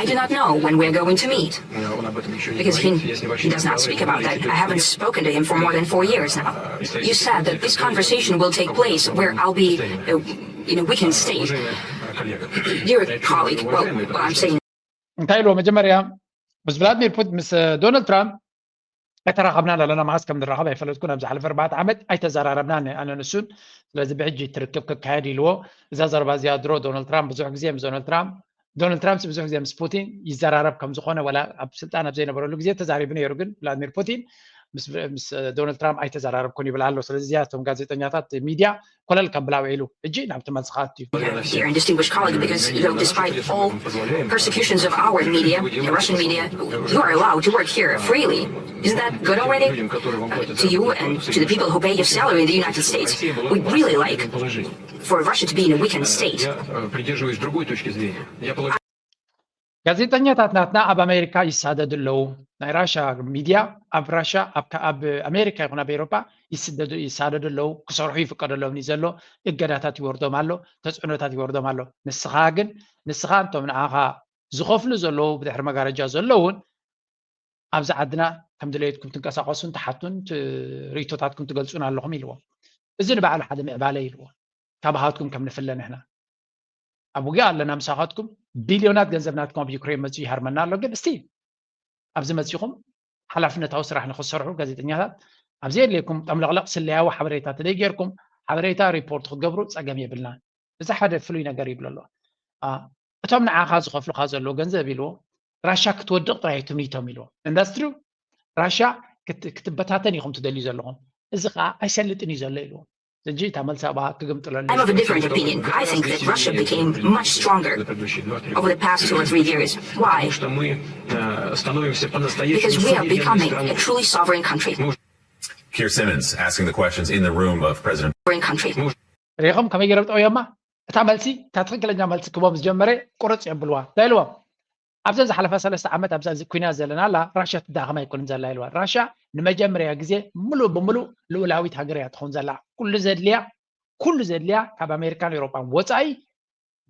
I do not know when we are going to meet because he, he does not speak about that. I haven't spoken to him for more than four years now. You said that this conversation will take place where I'll be uh, in a weakened state. Dear colleague, well, what I'm saying እንታይ ኢልዎ መጀመርያ ምስ ቭላድሚር ፑቲን፣ ምስ ዶናልድ ትራምፕ ኣይተራኸብናን ኣለና። መዓስ ከም ንራኸብ ኣይፈለጥኩን። ኣብ ዝሓለፈ ኣርባዕተ ዓመት ኣይተዘራረብናን ኣነ ንሱን። ስለዚ ብሕጂ ትርክብ ክካየድ ኢልዎ። እዛ ዘረባ እዚኣ ድሮ ዶናልድ ትራምፕ ብዙሕ ግዜ ምስ ዶናልድ ትራምፕ ዶናልድ ትራምፕ ብዙሕ ግዜ ምስ ፑቲን ይዘራረብ ከም ዝኾነ፣ ወላ ኣብ ስልጣን ኣብ ዘይነበረሉ ግዜ ተዛሪቡ ነይሩ። ግን ቭላድሚር ፑቲን ምስ ዶናልድ ትራምፕ ኣይተዘራረብኩን ይብል ኣሎ። ስለዚ እዚኣ እቶም ጋዜጠኛታት ሚድያ ኮለል ከብላ ውዒሉ። ሕጂ ናብቲ መልስኻ ኣትዩ። Dear and distinguished colleague, because though despite all persecutions of our media, the Russian media, you are allowed to work here freely. Isn't that good already uh, to you and to the people who pay your salary in the United States? We'd really like for Russia to be in a weakened state. ጋዜጠኛታት ናትና ኣብ ኣሜሪካ ይሳደዱ ኣለዉ። ናይ ራሻ ሚድያ ኣብ ራሻ ኣብ ኣሜሪካ ይኹን ኣብ ኤሮፓ ይሳደዱ ኣለዉ፣ ክሰርሑ ይፍቀደሎም እዩ ዘሎ፣ እገዳታት ይወርዶም ኣሎ፣ ተፅዕኖታት ይወርዶም ኣሎ። ንስኻ ግን ንስኻ እንቶም ንዓኻ ዝኸፍሉ ዘለዉ ብድሕሪ መጋረጃ ዘለውን ኣብዚ ዓድና ከም ድሌትኩም ትንቀሳቐሱን ትሓቱን ርእቶታትኩም ትገልፁን ኣለኹም ኢልዎም። እዚ ንባዕሉ ሓደ ምዕባለ ኢልዎ። ካባኻትኩም ከም ንፍለ ንሕና ኣብ ውግእ ኣለና ምሳኻትኩም። ቢልዮናት ገንዘብ ናትኩም ኣብ ዩክሬን መፅኡ ይሃርመና ኣሎ። ግን እስቲ ኣብዚ መፂኹም ሓላፍነታዊ ስራሕ ንክትሰርሑ ጋዜጠኛታት ኣብ ዘየድልየኩም ጠምለቕለቕ ስለያዊ ሓበሬታ ተደይ ጌርኩም ሓበሬታ ሪፖርት ክትገብሩ ፀገም የብልና። እዚ ሓደ ፍሉይ ነገር ይብሎ ኣሎ። እቶም ንዓኻ ዝኸፍሉካ ዘለዉ ገንዘብ ኢልዎ ራሻ ክትወድቕ ጥራይ ትምኒቶም ኢልዎ። ኢንዳስትሪው ራሻ ክትበታተን ኢኹም ትደልዩ ዘለኹም፣ እዚ ከዓ ኣይሰልጥን እዩ ዘሎ ኢልዎ። ሕጂ እታ መልሲ ኣብኣ ክግምጥለሉ። I'm of a different opinion. I think that Russia became much stronger over the past two or three years. Why? Because we are becoming a truly sovereign country. Keir Simmons asking the questions in the room of President. Sovereign country. ሪኢኹም ከመይ ገይሮም ጠውዮማ? እታ መልሲ፣ እታ ትኽክለኛ መልሲ ክቦም ዝጀመረ ቁርፅ የብልዋ። እንታይ ኢልዎም? ኣብዘን ዝሓለፋ ሰለስተ ዓመት ኣብዛ ኩናት ዘለና ኣላ ራሽያ ትዳኸም ኣይኮንን ዘላ ኢልዋ። ራሽያ ንመጀመርያ ግዜ ሙሉእ ብሙሉእ ልኡላዊት ሃገር እያ ትኸውን ዘላ። ኩሉ ዘድልያ ኩሉ ዘድልያ ካብ ኣሜሪካን ኤውሮጳን ወፃኢ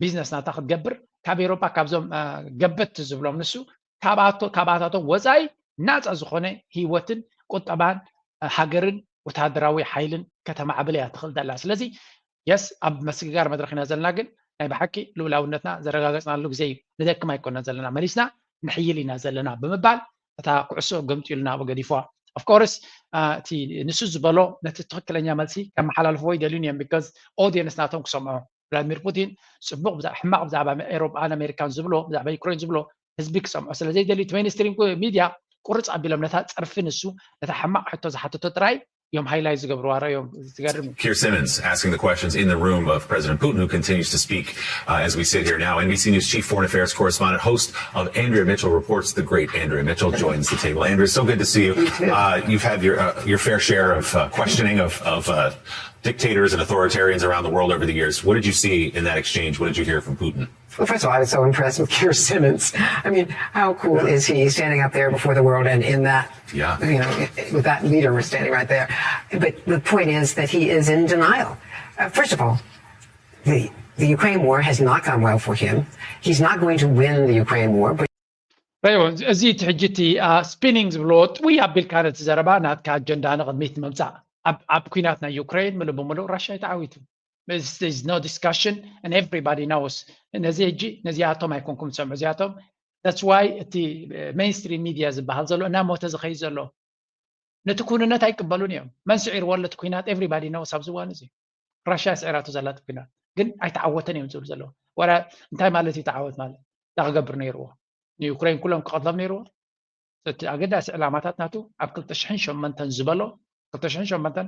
ቢዝነስ ናታ ክትገብር፣ ካብ ኤውሮጳ ካብዞም ገበትቲ ዝብሎም ንሱ ካብኣታቶም ወፃኢ ናፃ ዝኾነ ህይወትን ቁጠባን ሃገርን ወተሃደራዊ ሓይልን ከተማዕብል እያ ትኽእል ዘላ። ስለዚ የስ ኣብ መስግጋር መድረኽ ኢና ዘለና፣ ግን ናይ ብሓቂ ልኡላውነትና ዘረጋገፅናሉ ግዜ እዩ። ንደክም ኣይኮነን ዘለና፣ መሊስና ንሕይል ኢና ዘለና ብምባል እታ ኩዕሶ ገምጢሉ ናብኡ ገዲፍዋ። Of course እቲ ንሱ ዝበሎ ነቲ ትኽክለኛ መልሲ ከመሓላልፍዎ ይደልዩን እዮም፣ because ኦድየንስ ናቶም ክሰምዖ። ቭላድሚር ፑቲን ፅቡቕ ሕማቕ ብዛዕባ ኤሮጳን ኣሜሪካን ዝብሎ፣ ብዛዕባ ዩክሬን ዝብሎ ህዝቢ ክሰምዖ ስለ ዘይደልዩ እቲ ሜንስትሪም ሚድያ ቁርፅ ኣቢሎም ነታ ፀርፊ ንሱ ነታ ሕማቕ ሕቶ ዝሓተቶ ጥራይ እዮም ሃይላይት ዝገብርዋ። ራዮም ዝገርም እዩ። Keir Simmons asking the questions in the room of President Putin, who continues to speak uh, as we sit here now. N B C News chief foreign affairs correspondent, host of Andrea Mitchell Reports, the great Andrea Mitchell joins the table. Andrea, so good to see you. Uh, you've had your uh, your fair share of uh, questioning of of uh, dictators and authoritarians around the world over the years. What did you see in that exchange? What did you hear from Putin? Well, first of all, I was so impressed with Keir Simmons. I mean, how cool is he standing up there before the world and in that, Yeah. you know, with that leader was standing right there. But the point is that he is in denial. Uh, first of all, the the Ukraine war has not gone well for him. He's not going to win the Ukraine war, but ረዮ እዚ እቲ ሕጂ እቲ ስፒኒንግ ዝብልዎ ጥውይ ኣቢልካ ነቲ ዘረባ ናትካ ኣጀንዳ ንቕድሚት ንምምፃእ ኣብ ኣብ ኩናት ናይ ዩክሬን ምሉእ ብምሉእ ራሻ እዩ ተዓዊቱ። There's no discussion and everybody knows። ነዚ ሕጂ ነዚኣቶም ኣይኮንኩም ትሰምዑ እዚኣቶም that's why እቲ ሜይንስትሪም ሚድያ ዝበሃል ዘሎ እናሞተ ዝኸይድ ዘሎ ነቲ ኩንነት ኣይቅበሉን እዮም። መን ስዒርዎ ኣሎ እቲ ኩናት? Everybody knows ኣብዚ እዋን እዚ ራሽያ ስዒራቶ ዘላ እቲ ኩናት ግን ኣይተዓወተን እዮም ዝብሉ ዘለዉ። ወላ እንታይ ማለት እዩ ተዓወት ማለት እንታይ ክገብር ነይርዎ? ንዩክሬን ኩሎም ክቐትሎም ነይርዎ። እቲ ኣገዳሲ ዕላማታት ናቱ ኣብ ክልተ ሽሕን ሸሞንተን ዝበሎ ክልተ ሽሕን ሸሞንተን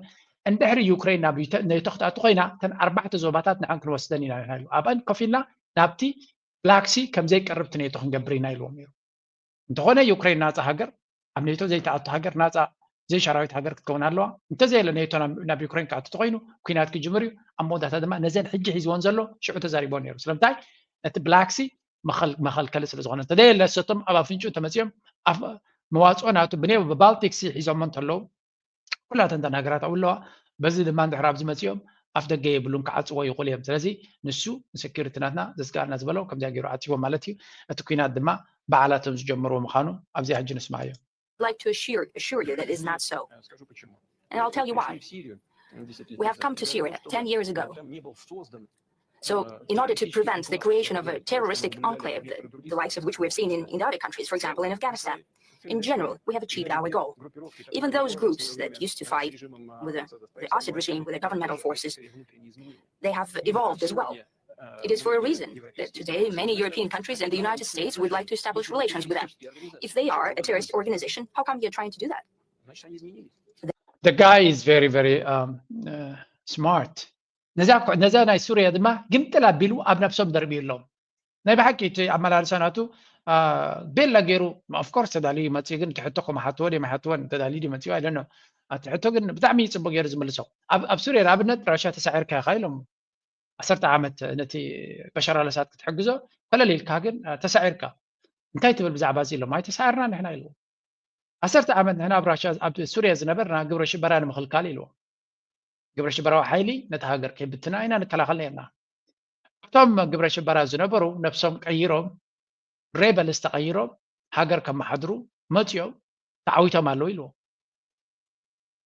እንድሕሪ ዩክሬን ናብ ዩተ- ኔቶ ክትኣቱ ኮይና እተን ኣርባዕተ ዞባታት ንዓን ክንወስደን ኢና ኢልና ኢሉ ኣብአን ኮፍ ኢልና ናብቲ ብላክሲ ከም ዘይቀርብ እቲ ኔቶ ክንገብር ኢና ኢልዎም ነይሩ። እንተኾነ ዩክሬን ናፃ ሃገር ኣብ ኔቶ ዘይተኣቱ ሃገር ናፃ ዘይሰራዊት ሃገር ክትከውን ኣለዋ። እንተዘየለ ኔቶ ናብ ናብ ዩክሬን ክኣቱ ተኮይኑ ኩናት ክጅምር እዩ። ኣብ መወዳእታ ድማ ነዘን ሕጂ ሒዝዎን ዘሎ ሽዑ ተዛሪቦ ነይሩ። ስለምንታይ ነቲ ብላክሲ መኸል- መኸልከሊ ስለ ዝኾነ እንተዘየለ ሰቶም ኣብ ኣፍንጭ እንተመፂኦም ኣፍ- መዋፅኦ ናቱ ብኔ ብባልቲክሲ ሒዞሞ እንተለዉ ኩላተን እተን ሃገራት ኣብኡ ኣለዋ። በዚ ድማ እንድሕር ኣብዚ መፂኦም ኣፍ ደገ የብሉን ክዓፅዎ ይኽእሉ እዮም። ስለዚ ንሱ ንሴኪሪቲ ናትና ዘስጋኣልና ዝበሎ ከምዚኣ ገይሩ ዓፂዎ ማለት እዩ። እቲ ኩናት ድማ በዓላቶም ዝጀመርዎ ምዃኑ ኣብዚኣ ሕጂ ንስማዓዮ። Like to assure, assure you that is not so. And I'll tell you why. We have come to Syria ten years ago. So, in order to prevent the creation of a terroristic enclave, the, the likes of which we have seen in, in the other countries, for example, in Afghanistan, in general, we have achieved our goal. Even those groups that used to fight with the, the Assad regime, with the governmental forces, they have evolved as well. It is for a reason that today many European countries and the United States would like to establish relations with them. If they are a terrorist organization, how come you're trying to do that? The guy is very very um, uh, smart. ነዛ ኮ- ነዛ ናይ ሱርያ ድማ ግምጥል ኣቢሉ ኣብ ነብሶም ደርቢዩሎም። ናይ ብሓቂ እቲ ኣመላልሳ ናቱ አ፣ ቤላ ገይሩ ኦፍኮርስ ተዳልዩ መፅኡ ግን እቲ ሕቶ ከም ሓትዎ ድዮም ኣይሓትዎን ተዳልዩ ድዩ መፅኡ ኣይደኖ። እቲ ሕቶ ግን ብጣዕሚ ፅቡቅ ገይሩ ዝምልሶ። ኣብ ኣብ ሱርያ ንኣብነት ራሻ ተሳዒርካ ኢኻ ኢሎም። ዓሰርተ ዓመት ነቲ በሻር ኣልኣሳድ ክትሕግዞ ኮለል ኢልካ ግን አ፣ ተሳዒርካ እንታይ ትብል ብዛዕባ እዚ ኢሎም ኣይተሳዕርና ንሕና ኢልዎ። ዓሰርተ ዓመት ንሕና ኣብ ራሻ ኣብ ሱርያ ዝነበርና ግብረ ሽበራ ንምኽልካል ኢልዎ። ግብረ ሽበራዊ ሓይሊ ነቲ ሃገር ከይብትና ኢና ንከላኸል ነርና። እቶም ግብረ ሽበራ ዝነበሩ ነብሶም ቀይሮም ሬበልስ ተቐይሮም ሃገር ከመሓድሩ መፅኦም ተዓዊቶም ኣለዉ ኢልዎ።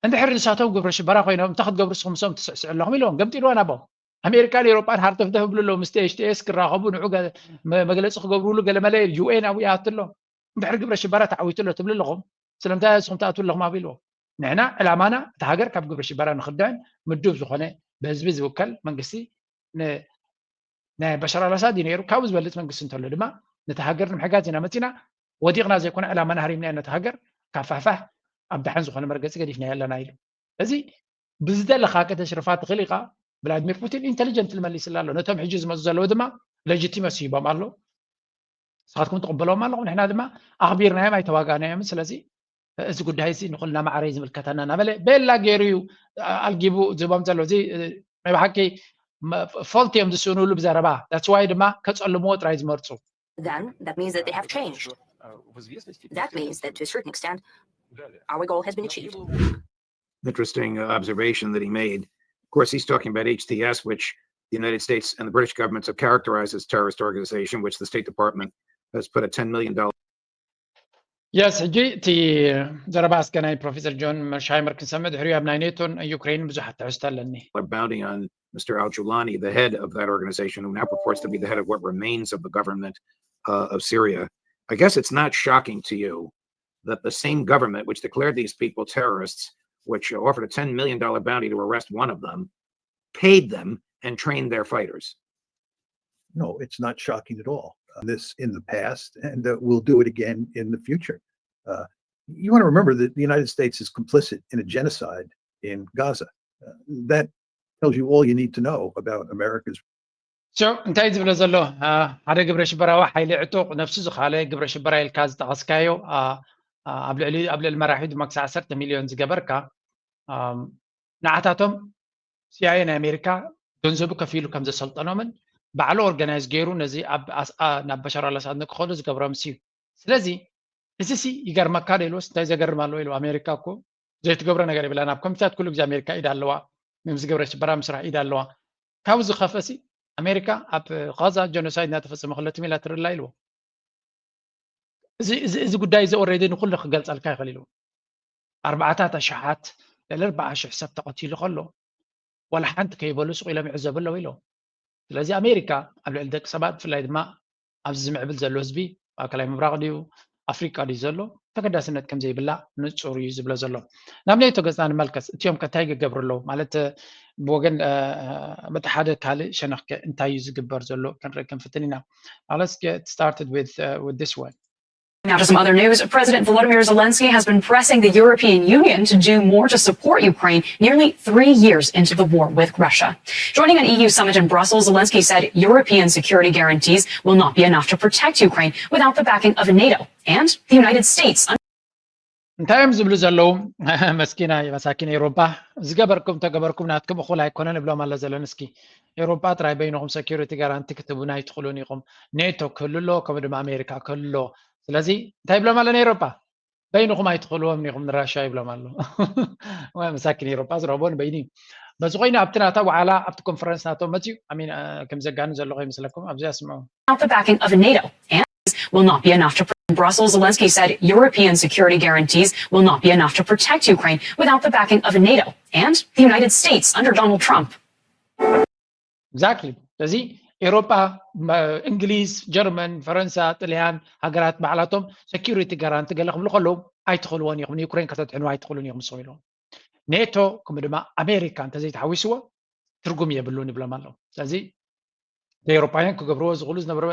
እንድሕር ንሳቶም ግብረ ሽበራ ኮይኖም እንታይ ክትገብሩ ንስኹም ምስኦም ትስዕስዑ ኣለኹም ኢልዎም ገምጢልዋ ናቦም። ኣሜሪካን ኤውሮጳን ሃርተፍተፍ ይብሉ ኣለዉ ምስ ቲኤችቲኤስ ክራኸቡ ንዑ ገ- መ- መግለፂ ክገብርሉ ገለመለ ዩኤን ኣብኡ ይኣቱ ኣሎ። እንድሕር ግብረ ሽበራ ተዓዊቱ ኣሎ ትብሉ ኣለኹም ስለምንታይ ንስኹም ትኣትዉ ኣለኹም ኣቢልዎም። ንሕና ዕላማና እቲ ሃገር ካብ ግብረ ሽበራ ንክድዕን ምዱብ ዝኾነ ብህዝቢ ዝውከል መንግስቲ ን- ናይ በሻር ኣልኣሳድ እዩ ነይሩ። ካብኡ ዝበልፅ መንግስቲ እንተሎ ድማ ነቲ ሃገር ንምሕጋዝ ኢና መፂና። ወዲቕና ዘይኮነ ዕላማና ሃሪምና ነቲ ሃገር ካብ ፋሕፋሕ ኣብ ደሓን ዝኾነ መርገፂ ገዲፍና ኣለና ኢሉ። እዚ ብዝደለኻ ከተሽርፋ ትኽእል ኢኻ። ቭላድሚር ፑቲን ኢንተሊጀንትሊ መሊስላ ኣሎ። ነቶም ሕጂ ዝመፁ ዘለዉ ድማ ሌጂቲመሲ ሂቦም ኣሎ። ንስኻትኩም ትቕበሎም ኣለኹም፣ ንሕና ድማ ኣኽቢርናዮም ኣይተዋጋእናዮምን። ስለዚ እዚ ጉዳይ እዚ ንኹልና ማዕረ እዩ ዝምልከተና እናበለ ቤላ ገይሩ እዩ ኣልጊቡ ዝህቦም ዘሎ። እዚ ናይ ብሓቂ ፎልት እዮም ዝስእኑሉ ብዘረባ። That's why ድማ ከፀልምዎ ጥራይ ዝመርፁ። Then that means that they have changed. That means that to a certain extent, our goal has been achieved. Interesting uh, observation that he made. Of course, he's talking about H T S, which the United States and the British governments have characterized as terrorist organization, which the State Department has put a ten million dollar የስ ሕጂ እቲ ዘረባ እስከ ናይ ፕሮፌሰር ጆን መርሻይመር ክንሰምዕ ድሕሪኡ ኣብ ናይ ኔቶን ዩክሬንን ብዙሓት ትሕዝቶ ኣለኒ። bounty on Mister Al Julani, the head of that organization, who now purports to be the head of what remains of the government uh, of Syria. I guess it's not shocking to you that the same government which declared these people terrorists, which offered a ten million dollar bounty to arrest one of them, paid them and trained their fighters. No, it's not shocking at all. Uh, this in the past, and uh, we'll do it again in the future. Uh, you want to remember that the United States is complicit in a genocide in Gaza. Uh, that tells you all you need to know about America's So እንታይ ዝብለ ዘሎ ሓደ ግብረ ሽበራዊ ሓይሊ ዕጡቕ ነፍሱ ዝኻለ ግብረ ሽበራ ኢልካ ዝጠቐስካዮ ኣብ ልዕሊ ኣብ ልዕሊ መራሒ ድማ ክሳዕ ዓሰርተ ሚልዮን ዝገበርካ ንዓታቶም ሲኣይኤ ናይ ኣሜሪካ ገንዘቡ ከፊሉ ከም ዘሰልጠኖምን ባዕሉ ኦርጋናይዝ ገይሩ ነዚ ኣብ ኣስኣ ናብ በሻር ኣላሳድ ንክኸዱ ዝገብሮም እዩ። ስለዚ እዚ ሲ ይገርመካ ዶ ኢልዎስ እንታይ ዘገርም ኣለዎ ኢሉ ኣሜሪካ እኮ ዘይትገብሮ ነገር የብላን። ኣብ ኮምፒታት ኩሉ ግዜ ኣሜሪካ ኢድ ኣለዋ፣ ምስ ግብረ ሽበራ ምስራሕ ኢድ ኣለዋ። ካብኡ ዝኸፍአ ሲ ኣሜሪካ ኣብ ቃዛ ጀኖሳይድ እናተፈጸመ ክለትም ኢላ ትርላ ኢልዎ። እዚ ጉዳይ እዚ ኦልሬዲ ንኩሉ ክገልጸልካ ይኽእል ኢልዎ። ኣርባዓታት ኣሽሓት ልዕሊ ኣርባዓ ሽሕ ሰብ ተቐቲሉ ከሎ ዋላ ሓንቲ ከይበሉ ስቕ ኢሎም ይዕዘቡ ኣለዉ ኢልዎ። ስለዚ ኣሜሪካ ኣብ ልዕሊ ደቂ ሰባት ብፍላይ ድማ ኣብዚ ዝምዕብል ዘሎ ህዝቢ ማእከላይ ምብራቕ ድዩ ኣፍሪቃ ድዩ ዘሎ ተገዳስነት ከም ዘይብላ ንጹር እዩ ዝብሎ ዘሎ። ናብ ኔቶ ገጽና ንመልከት። እቲኦም ከ እንታይ ይገብሩ ኣለዉ ማለት ብወገን በቲ ሓደ ካልእ ሸነኽ ከ እንታይ እዩ ዝግበር ዘሎ ክንርኢ ክንፍትን ኢና። Now let's get started with, uh, with this one. Now to some other news. President Volodymyr Zelensky has been pressing the European Union to do more to support Ukraine nearly three years into the war with Russia. Joining an E U summit in Brussels, Zelensky said European security guarantees will not be enough to protect Ukraine without the backing of NATO and the United States. እንታይ እዮም ዝብሉ ዘለዉ? መስኪና መሳኪን ኤውሮጳ ዝገበርኩም ተገበርኩም ናትኩም እኹል ኣይኮነን እብሎም ኣሎ ዘለንስኪ። ኤውሮጳ ጥራይ በይንኹም ሰኪሪቲ ጋራንቲ ክትህቡና ኣይትኽእሉን ኢኹም። ኔቶ ክህሉ ኣሎ ከምኡ ድማ ኣሜሪካ ክህሉ ኣሎ። ስለዚ እንታይ ይብሎም ኣሎ ንኤውሮጳ? በይንኹም ኣይትኽእልዎም ኢኹም ንራሻ ይብሎም ኣሎ። መሳኪን ኤውሮጳ ዝረኽቦ ንበይኑ እዩ። በዚ ኮይኑ ኣብቲ ናታ ዋዕላ ኣብቲ ኮንፈረንስ ናቶም መፅዩ ከም ዘጋኑ ዘለኹ ይመስለኩም ኣብዚ ኣስምዑ። Without the backing of NATO and will not be enough to Brussels, Zelensky said European security guarantees will not be enough to protect Ukraine without the backing of NATO and the United States under Donald Trump. Exactly. ስለዚ ኤውሮጳ እንግሊዝ፣ ጀርመን፣ ፈረንሳ፣ ጥልያን ሃገራት ባዕላቶም ሰኪሪቲ ጋራንቲ ገለ ክብሉ ከለዉ ኣይትኽእልዎን ኢኹም ንዩክሬን ከተድሕንዋ ኣይትኽእሉን ኢኹም ንስኹም ኢልዎም። ኔቶ ከምኡ ድማ ኣሜሪካ እንተዘይተሓዊስዎ ትርጉም የብሉን ይብሎም ኣለዉ። ስለዚ ንኤውሮጳውያን ክገብርዎ ዝኽእሉ ዝነበረ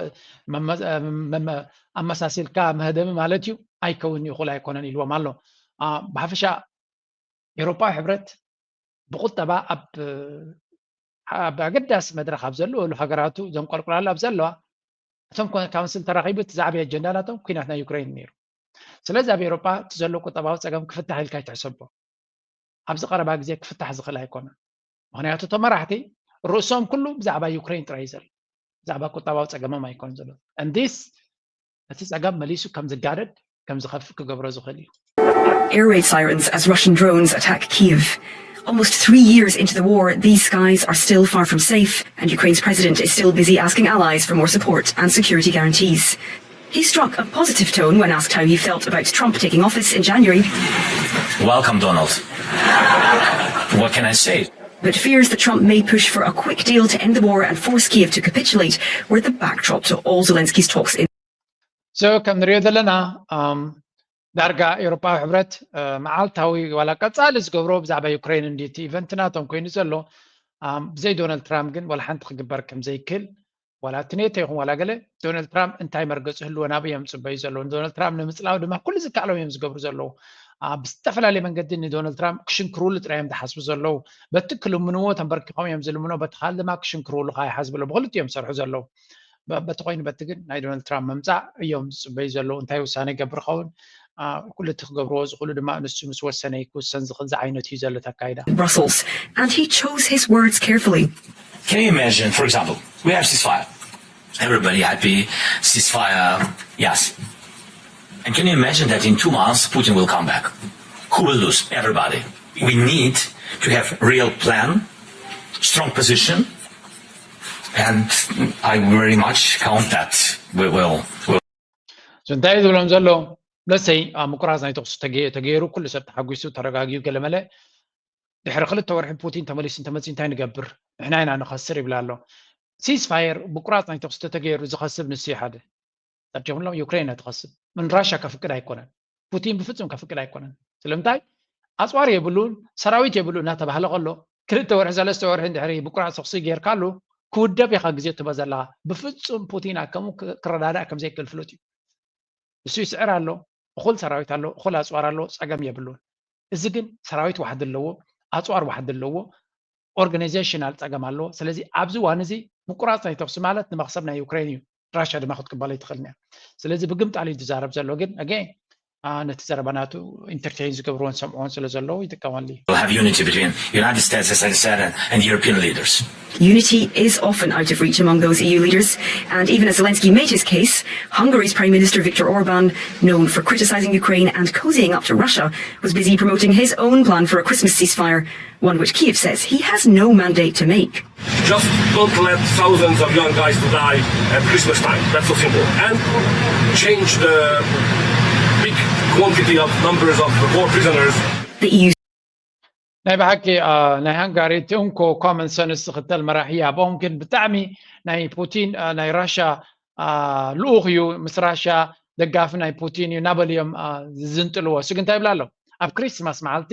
ኣመሳሲልካ መህደሚ ማለት እዩ ኣይከውን ይኽእል ኣይኮነን ኢልዎም ኣሎ። ብሓፈሻ ኤውሮጳዊ ሕብረት ብቁጠባ ኣብ ኣብ ኣገዳሲ መድረኽ ኣብ ዘለወሉ ሃገራቱ ዘንቆልቁላሉ ኣብ ዘለዋ እቶም ካውንስል ተራኺቡ እቲ ዝዓበየ ኣጀንዳ ናቶም ኩናት ናይ ዩክሬን ነይሩ። ስለዚ ኣብ ኤውሮጳ እቲ ዘሎ ቁጠባዊ ጸገም ክፍታሕ ኢልካ ኣይትሕሰቦ። ኣብዚ ቀረባ ግዜ ክፍታሕ ዝኽእል ኣይኮነን። ምኽንያቱ እቶም መራሕቲ ርእሶም ኩሉ ብዛዕባ ዩክሬን ጥራይ እዩ ዘሎ። ብዛዕባ ቁጠባዊ ጸገሞም ኣይኮን ዘሎ። እንዲስ እቲ ጸገም መሊሱ ከም ዝጋደድ ከም ዝኸፍእ ክገብሮ ዝኽእል እዩ። Air raid sirens as Russian drones attack Kyiv. Almost three years into the war, these skies are still far from safe, and Ukraine's president is still busy asking allies for more support and security guarantees. He struck a positive tone when asked how he felt about Trump taking office in January. Welcome, Donald. What can I say? But fears that Trump may push for a quick deal to end the war and force Kyiv to capitulate were the backdrop to all Zelensky's talks in So ከም ንሪኦ ዘለና ዳርጋ ኤውሮጳዊ ሕብረት መዓልታዊ ዋላ ቀጻሊ ዝገብሮ ብዛዕባ ዩክሬን እንዲ እቲ ኢቨንት ናቶም ኮይኑ ዘሎ ብዘይ ዶናልድ ትራምፕ ግን ዋላ ሓንቲ ክግበር ከም ዘይክእል ዋላ እቲ ኔቶ ይኹን ዋላ ገለ ዶናልድ ትራምፕ እንታይ መርገፂ ህልዎ ናብ እዮም ዝፅበዩ ዘለዉ ንዶናልድ ትራምፕ ንምፅላው ድማ ኩሉ ዝከኣሎም እዮም ዝገብሩ ዘለዉ ብዝተፈላለየ መንገዲ ንዶናልድ ትራምፕ ክሽንክርሉ ጥራይ እዮም ዝሓስቡ ዘለዉ በቲ ክልምንዎ ተንበርኪኾም እዮም ዝልምኖ በቲ ካልእ ድማ ክሽንክርሉ ከዓ ይሓስቡ ኣለዉ ብክልቲኦም ዝሰርሑ ዘለዉ በቲ ኮይኑ በቲ ግን ናይ ዶናልድ ትራምፕ ምምፃእ እዮም ዝፅበዩ ዘለዉ እንታይ ውሳነ ይገብር ኸውን ኩሉ እቲ ክገብርዎ ዝኽእሉ ድማ ንሱ ምስ ወሰነ ክውሰን ዝኽእል ዝዓይነቱ እዩ ዘሎ ኣካይዳ Brussels and he chose his words carefully. Can you imagine, for example, we have ceasefire. Everybody happy, ceasefire, yes. And can you imagine that in two months Putin will come back? Who will lose? Everybody. We need to have real plan, strong position, and I very much count that we will. So እንታይ ዝብሎም ዘሎ ለሰይ ኣብ ምቁራፅ ናይ ተኩሲ ተገይሩ ኩሉ ሰብ ተሓጒሱ ተረጋጊዩ ገለመለ ድሕሪ ክልተ ወርሒ ፑቲን ተመሊሱ እንተመፅኡ እንታይ ንገብር ንሕና ኢና ንኸስር ይብላ ኣሎ ሲስፋየር ምቁራፅ ናይ ተኩሲ ተተገይሩ ዝኸስብ ንሱ ሓደ ጸርጆምሎም ዩክሬን ትኸስብ ምን ራሻ ከፍቅድ ኣይኮነን ፑቲን ብፍጹም ከፍቅድ ኣይኮነን ስለምንታይ ኣፅዋር የብሉን ሰራዊት የብሉ እናተባህለ ከሎ ክልተ ወርሒ ሰለስተ ወርሒ እንድሕሪ ምቁራፅ ተኩሲ ጌርካሉ ክውደብ ኢኻ ግዜ ትበ ዘለኻ ብፍጹም ፑቲን ከምኡ ክረዳዳእ ከምዘይክእል ፍሉጥ እዩ እሱ ይስዕር ኣሎ እኹል ሰራዊት ኣሎ እኹል ኣፅዋር ኣሎ ፀገም የብሉን እዚ ግን ሰራዊት ዋሕዲ ኣለዎ ኣፅዋር ዋሕዲ ኣለዎ። ኦርጋናይዜሽናል ፀገም ኣለዎ። ስለዚ ኣብዚ እዋን እዚ ምቁራፅ ናይ ተኩሲ ማለት ንመክሰብ ናይ ዩክሬን እዩ። ራሽያ ድማ ክትቅበሎ ኣይትኽእልን እያ። ስለዚ ብግምጣል እዩ ዝዛረብ ዘሎ። ግን ኣገ ነቲ ዘረባ ናቱ ኢንተርቴይን ዝገብርዎን ዝሰምዕዎን ስለ ዘለዉ ይጥቀመሉ እዩ። We'll have unity between United States, as I said, and, and European leaders. Unity is often out of reach among those E U leaders, and even as Zelensky made his case, Hungary's Prime Minister Viktor Orban, known for criticizing Ukraine and cozying up to Russia, was busy promoting his own plan for a Christmas ceasefire, one which Kyiv says he has no mandate to make. Just don't let thousands of young guys to die at Christmas time. That's so simple. And change the big quantity of numbers of war prisoners. The E U ናይ ብሓቂ ናይ ሃንጋሪ እቲ እንኮ ኮመን ሰንስ ዝኽተል መራሒ እያ። ኣብኦም ግን ብጣዕሚ ናይ ፑቲን ናይ ራሻ ልኡኽ እዩ፣ ምስ ራሻ ደጋፊ ናይ ፑቲን እዩ እናበሉ እዮም ዝዝንጥልዎ። እሱ ግን እንታይ ይብላ ኣሎ? ኣብ ክሪስማስ መዓልቲ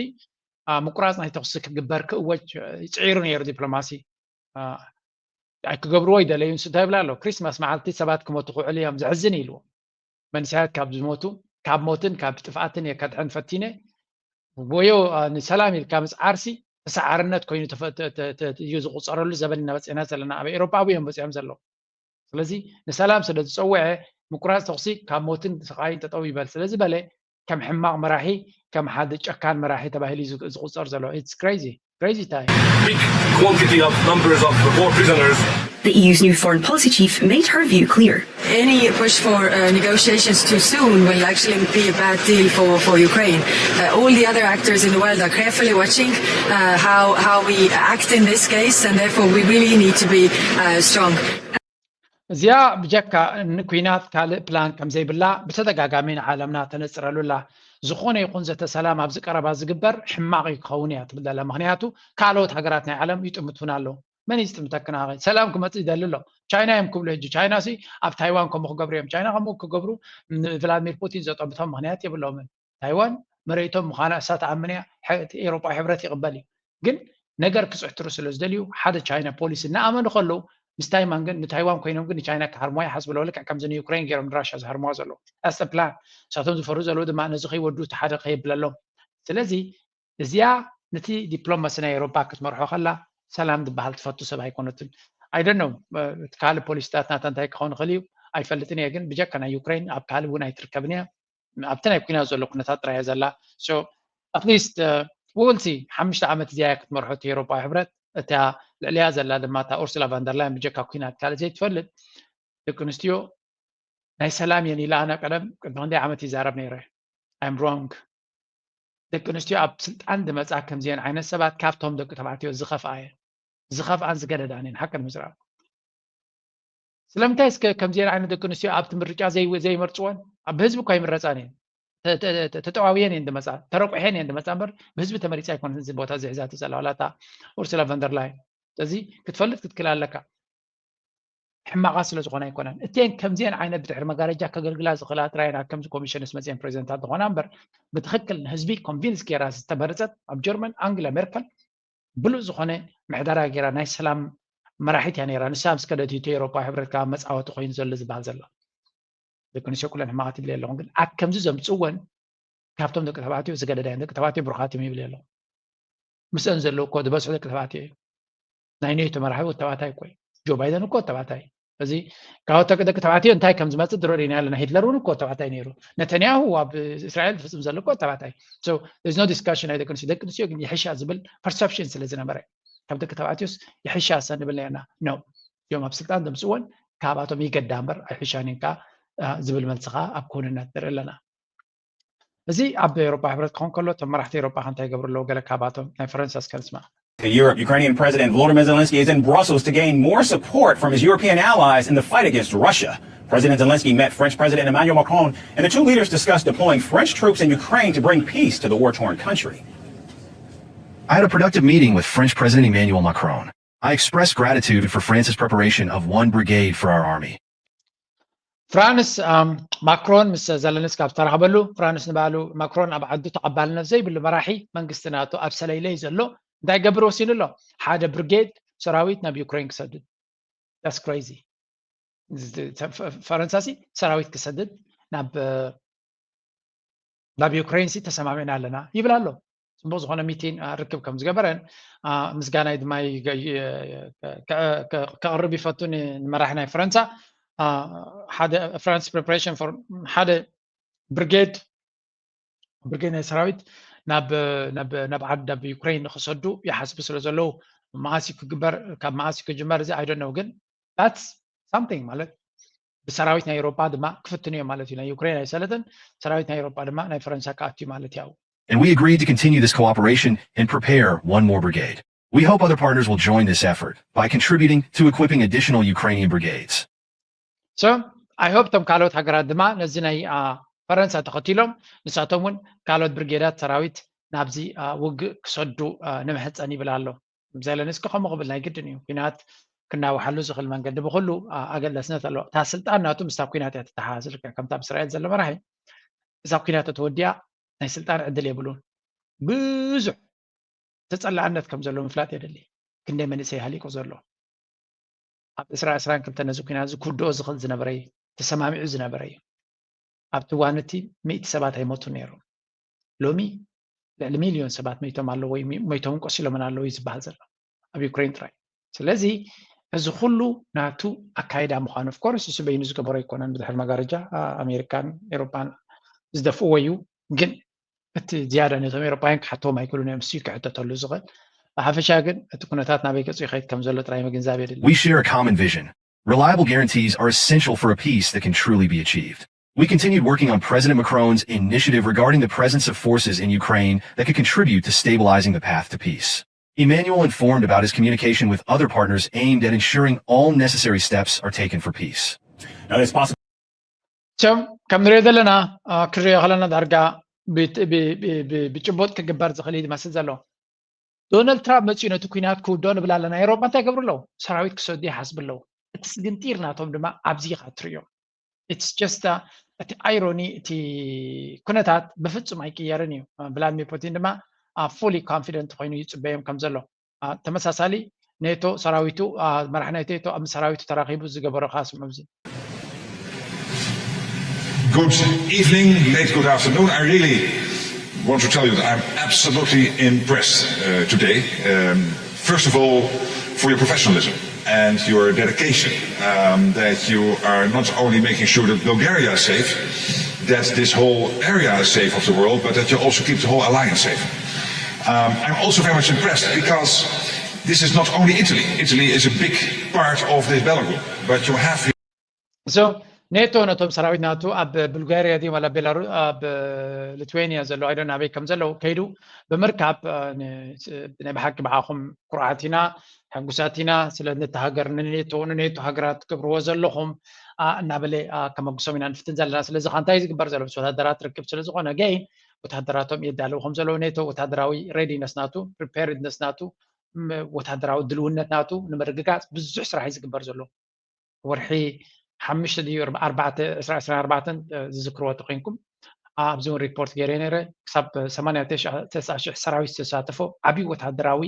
ምቁራፅ ናይ ተኹሲ ክግበር ክእወጅ ይፅዒሩ ነይሩ ዲፕሎማሲ። ኣይክገብርዎ ይደለዩ። ንሱ እንታይ ይብላ ኣሎ? ክሪስማስ መዓልቲ ሰባት ክሞቱ ክውዕሉ እዮም፣ ዘሕዝን ኢልዎ። መንእሰያት ካብ ዝሞቱ ካብ ሞትን ካብ ጥፍኣትን እየ ከድሕን ፈቲነ። ወዮ ንሰላም ኢልካ ምፅዓርሲ ተሰዓርነት ኮይኑ እዩ ዝቁፀረሉ ዘበን ኢና በፂሕና ዘለና። ኣብ ኤሮጳ ኣብኡ እዮም በፂሖም ዘለዉ። ስለዚ ንሰላም ስለ ዝፀውዐ ምቁራፅ ተኩሲ ካብ ሞትን ስቃይን ጠጠው ይበል ስለ ዝበለ ከም ሕማቕ መራሒ ከም ሓደ ጨካን መራሒ ተባሂሉ እዩ ዝቁፀር ዘሎ። It's crazy. Crazy time. Big quantity of numbers of war prisoners. The E U's new foreign policy chief made her view clear. Any push for uh, negotiations too soon will actually be a bad deal for, for Ukraine. Uh, all the other actors in the world are carefully watching uh, how, how we act in this case, and therefore we really need to be uh, strong. እዚኣ ብጀካ ንኩናት ካልእ ፕላን ከም ዘይብላ ብተደጋጋሚ ንዓለምና ተነፅረሉ ኣላ። ዝኾነ ይኹን ዘተ ሰላም ኣብዚ ቀረባ ዝግበር ሕማቕ እዩ ክኸውን እያ ትብል ዘላ። ምኽንያቱ ካልኦት ሃገራት ናይ ዓለም ይጥምቱና ኣለዉ። መን እዩ ዝጥምተክን? ኣኸ ሰላም ክመፅእ ይደሊ ኣሎ። ቻይና እዮም ክብሉ ሕጂ። ቻይና ሲ ኣብ ታይዋን ከምኡ ክገብሩ እዮም። ቻይና ከምኡ ክገብሩ ንቭላድሚር ፑቲን ዘጠምቶም ምኽንያት የብሎምን። ታይዋን መሬቶም ምዃና እሳ ትኣምን እያ። ኤሮጳዊ ሕብረት ይቕበል እዩ። ግን ነገር ክፅሕትሩ ስለ ዝደልዩ ሓደ ቻይና ፖሊሲ እናኣመኑ ከለዉ ምስ ታይዋን ግን ንታይዋን ኮይኖም ግን ንቻይና ክሃርምዋ ይሓስቡ ኣለዉ። ልክዕ ከምዚ ንዩክሬን ገይሮም ንራሻ ዝሃርምዋ ዘለዉ ኣስተ ፕላን እሳቶም ዝፈርሁ ዘለዉ ድማ ነዚ ከይወዱ እቲ ሓደ ከየብለሎም። ስለዚ እዚኣ ነቲ ዲፕሎማሲ ናይ ኤሮፓ ክትመርሖ ከላ ሰላም ዝበሃል ትፈቱ ሰብ ኣይኮነትን። ኣይደኖ እቲ ካልእ ፖሊሲታት ናታ እንታይ ክኸውን ይኽእል እዩ ኣይፈልጥን እየ፣ ግን ብጀካ ናይ ዩክሬን ኣብ ካልእ እውን ኣይትርከብን እያ። ኣብቲ ናይ ኩናት ዘሎ ኩነታት ጥራይ እያ ዘላ። ኣትሊስት ውልሲ ሓሙሽተ ዓመት እዚኣ ክትመርሖ እቲ ኤሮፓዊ ሕብረት እታ ልዕሊያ ዘላ ድማ እታ ኡርሱላ ቫንደርላይን ብጀካ ኩናት ካልእ ዘይትፈልጥ። ደቂ ኣንስትዮ ናይ ሰላም እየን ኢለ ኣነ ቀደም ቅድሚ ክንደይ ዓመት ይዛረብ ነይረ። I'm wrong። ደቂ ኣንስትዮ ኣብ ስልጣን ዝመፃ ከምዚአን ዓይነት ሰባት ካብቶም ደቂ ተባዕትዮ ዝኸፍኣ እየን። ዝኸፍኣን ዝገደዳን እየን ሓቂ ንምዝራብ። ስለምንታይ እስከ ከምዚአን ዓይነት ደቂ ኣንስትዮ ኣብቲ ምርጫ ዘይመርፅወን? ኣብ ህዝቢ እኳ ይምረፃን እየን። ተጠዋውየን እየን ዝመፃ፣ ተረቁሐን እየን ዝመፃ እምበር ብህዝቢ ተመሪፃ ኣይኮነትን እዚ ቦታ እዚ ሒዛቶ ዘላ ዋላ እታ ኡርሱላ ቨንደርላይን። ስለዚ ክትፈልጥ ክትክእል ኣለካ። ሕማቓት ስለ ዝኾና ኣይኮናን። እተን ከምዚአን ዓይነት ብድሕሪ መጋረጃ ከገልግላ ዝኽእላ ጥራይ እየን ኣብ ከምዚ ኮሚሽንስ መፂአን ፕሬዚደንታት ዝኾና እምበር ብትኽክል ንህዝቢ ኮንቪንስ ገይራ ዝተመረፀት ኣብ ጀርመን ኣንግላ ሜርከል ብሉፅ ዝኾነ ምሕደራ ገይራ ናይ ሰላም መራሒት እያ ነይራ። ንሳ ምስ ከደት እዩ እቲ ኤውሮጳዊ ሕብረት ካብ መፃወቲ ኮይኑ ዘሎ ዝበሃል ዘሎ። ደቂ ኣንስትዮ ኩለን ሕማቓት ይብል የለኹን፣ ግን ኣብ ከምዚ ዘምፅወን ካብቶም ደቂ ተባዕትዮ ዝገደዳ እየን። ደቂ ተባዕትዮ ብሩኻት እዮም ይብል የለኹን። ምስአን ዘለዉ እኮ ዝበዝሑ ደቂ ተባዕትዮ እዮም። ናይ ኔቶ መራሒ ወዲ ተባዕታይ እኮ እዩ። ጆ ባይደን እኮ ወዲ ተባዕታይ እዩ። እዚ ካብ ደቂ ተባዕትዮ እንታይ ከም ዝመፅእ ድሮ ሪእና ኣለና። ሂትለር እውን እኮ ወዲ ተባዕታይ ነይሩ። ነተንያሁ ኣብ እስራኤል ዝፍፅም ዘሎ እኮ ወዲ ተባዕታይ። So there's no discussion ናይ ደቂ ኣንስትዮ። ደቂ ኣንስትዮ ግን ይሕሻ ዝብል ፐርሰፕሽን ስለ ዝነበረ ካብ ደቂ ተባዕትዮስ ይሕሻ ሰ ንብል ነርና። ኖ፣ እዚኦም ኣብ ስልጣን ዘምፅወን ካብኣቶም ይገዳ እምበር ኣይሕሻን እየን ከዓ ዝብል መልሲ ከዓ ኣብ ክውንነት ንርኢ ኣለና። እዚ ኣብ ኤውሮጳ ሕብረት ክኸውን ከሎ እቶም መራሕቲ ኤውሮጳ ከ እንታይ ይገብሩ ኣለዉ? ገለ ካብኣቶም ናይ ፈረንሳ እስከ ንስማዕ። In Europe, Ukrainian President Volodymyr Zelensky is in Brussels to gain more support from his European allies in the fight against Russia. President Zelensky met French President Emmanuel Macron, and the two leaders discussed deploying French troops in Ukraine to bring peace to the war-torn country. I had a productive meeting with French President Emmanuel Macron. I expressed gratitude for France's preparation of one brigade for our army. ፍራንስ ማክሮን ምስ ዘለንስኪ ኣብ ዝተራኸበሉ ፍራንስ ንባዕሉ ማክሮን ኣብ ዓዱ ተቐባልነት ዘይብሉ መራሒ መንግስቲ ናቶ ኣብ ሰለይለይ ዘሎ እንታይ ገብር ወሲኑ ኣሎ? ሓደ ብርጌድ ሰራዊት ናብ ዩክሬን ክሰድድ። That's crazy። ፈረንሳ ሲ ሰራዊት ክሰድድ ናብ ናብ ዩክሬን ሲ ተሰማሚዕና ኣለና ይብል ኣሎ። ፅቡቅ ዝኾነ ሚቲን ርክብ ከም ዝገበረን ምስጋናይ ድማ ከቅርብ ይፈቱ ንመራሒ ናይ ፈረንሳ ሓደ France preparation for ሓደ ብርጌድ ብርጌድ ናይ ሰራዊት ናብ ዓድ ናብ ዩክሬን ንክሰዱ ይሓስቡ ስለ ዘለዉ መዓስ ክግበር ካብ መዓስ ክጅመር እዚ ኣይደነው ግን that's something ማለት ብሰራዊት ናይ ኤሮፓ ድማ ክፍትኑ እዮም ማለት እዩ ናይ ዩክሬን ኣይሰለጥን ሰራዊት ናይ ኤሮፓ ድማ ናይ ፈረንሳ ክኣትዩ ማለት ያው And we agreed to continue this cooperation and prepare one more brigade. We hope other partners will join this effort by contributing to equipping additional Ukrainian brigades. So I hope እቶም ካልኦት ሃገራት ድማ ነዚ ናይ ፈረንሳ ተኸቲሎም ንሳቶም እውን ካልኦት ብርጌዳት ሰራዊት ናብዚ ውግእ ክሰዱ ንምሕፀን ይብል ኣሎ። ዘለንስኪ ከምኡ ክብል ናይ ግድን እዩ። ኩናት ክናውሓሉ ዝኽእል መንገዲ ብኩሉ ኣገዳስነት ኣለዎ። እታ ስልጣን ናቱ ምስታ ኩናት እያ ትተሓሓዝ። ልክዕ ከምታ ኣብ እስራኤል ዘሎ መራሒ እዛ ኩናት ተወዲኣ ናይ ስልጣን ዕድል የብሉን። ብዙሕ ተፀላእነት ከም ዘሎ ምፍላጥ የድሊ። ክንደይ መንእሰይ ሃሊቁ ዘሎ ኣብ ዕስራ ዕስራን ክልተ ነዚ ኩናት እዚ ክውድኦ ዝኽእል ዝነበረ እዩ። ተሰማሚዑ ዝነበረ እዩ። ኣብቲ እዋን እቲ ሚእቲ ሰባት ኣይሞቱ ነይሮም። ሎሚ ልዕሊ ሚልዮን ሰባት መይቶም ኣለዉ ወይ መይቶምን ቆሲሎምን ኣለዉ እዩ ዝበሃል ዘሎ ኣብ ዩክሬን ጥራይ። ስለዚ እዚ ኩሉ ናቱ ኣካይዳ ምዃኑ of course እሱ በይኑ ዝገበሮ ኣይኮነን። ብድሕሪ መጋረጃ ኣሜሪካን ኤሮፓን ዝደፍእዎ እዩ። ግን እቲ ዝያዳ ነቶም ኤሮፓውያን ክሓትዎም ኣይክእሉን እዮም። እሱ ክሕተተሉ ዝኽእል። ብሓፈሻ ግን እቲ ኩነታት ናበይ ገጹ ይኸይድ ከም ዘሎ ጥራይ ምግንዛብ የድሊ። We share a common vision. Reliable guarantees are essential for a peace that can truly be achieved. We continued working on President Macron's initiative regarding the presence of forces in Ukraine that could contribute to stabilizing the path to peace. Emmanuel informed about his communication with other partners aimed at ensuring all necessary steps are taken for peace. Now, it's possible. ከም ንሪኦ ዘለና ክንሪኦ ከለና ዳርጋ ብጭቡጥ ክግበር ዝኽእል እዩ ዝመስል ዘሎ። ዶናልድ ትራምፕ መፂኡ ነቲ ኩናት ክውዶ ንብል ኣለና። ኤሮፓ እንታይ ገብሩ ኣለዉ? ሰራዊት ክሰዱ ይሓስቡ ኣለዉ። እቲ ስግንጢር ናቶም ድማ ኣብዚ ኢኻ ትርእዮ። It's just እቲ irony እቲ ኩነታት ብፍፁም ኣይቅየርን እዩ። ቭላድሚር ፑቲን ድማ fully confident ኮይኑ ይፅበዮም ከም ዘሎ ተመሳሳሊ ኔቶ ሰራዊቱ መራሕ ናይ ኔቶ ኣብ ሰራዊቱ ተራኺቡ ዝገበሮ ከዓ ስምዑ እዚ Good evening, late good afternoon. I really want to tell you that I'm absolutely impressed uh, today. Um, first of all, for your professionalism and your dedication um, that you are not only making sure that Bulgaria is safe, that this whole area is safe of the world, but that you also keep the whole alliance safe. Um, I'm also very much impressed because this is not only Italy. Italy is a big part of this battle group, but you have so ኔቶ ነቶም ሰራዊት ናቱ ኣብ ቡልጋሪያ ድዮም ዋላ ቤላሩ ኣብ ሊትዌኒያ ዘለዉ ኣይዶን ኣበይ ከም ዘለዉ ከይዱ ብምርካብ ናይ ብሓቂ ብዓኹም ኩርዓት ኢና ሕጉሳት ኢና ስለ ነቲ ሃገር ንኔቶ ንኔቶ ሃገራት ትገብርዎ ዘለኹም እናበለ ከመጉሶም ኢና ንፍትን ዘለና ስለዚ ከ እንታይ ዝግበር ዘሎ ምስ ወታደራት ርክብ ስለ ዝኾነ ገይን ወታደራቶም የዳለዉ ከም ዘለዉ ኔቶ ወታደራዊ readiness ናቱ preparedness ናቱ ወታደራዊ ድልውነት ናቱ ንምርግጋፅ ብዙሕ ስራሕ እዩ ዝግበር ዘሎ ወርሒ ሓሙሽተ ድዩ ኣርባዕተ ዕስራ ዕስራ ኣርባዕተን ዝዝክርዎ ተኮይንኩም ኣብዚ እውን ሪፖርት ገይረ ነረ ክሳብ ሰማንያ ተስዓ ሽሕ ሰራዊት ዝተሳተፎ ዓብዪ ወታደራዊ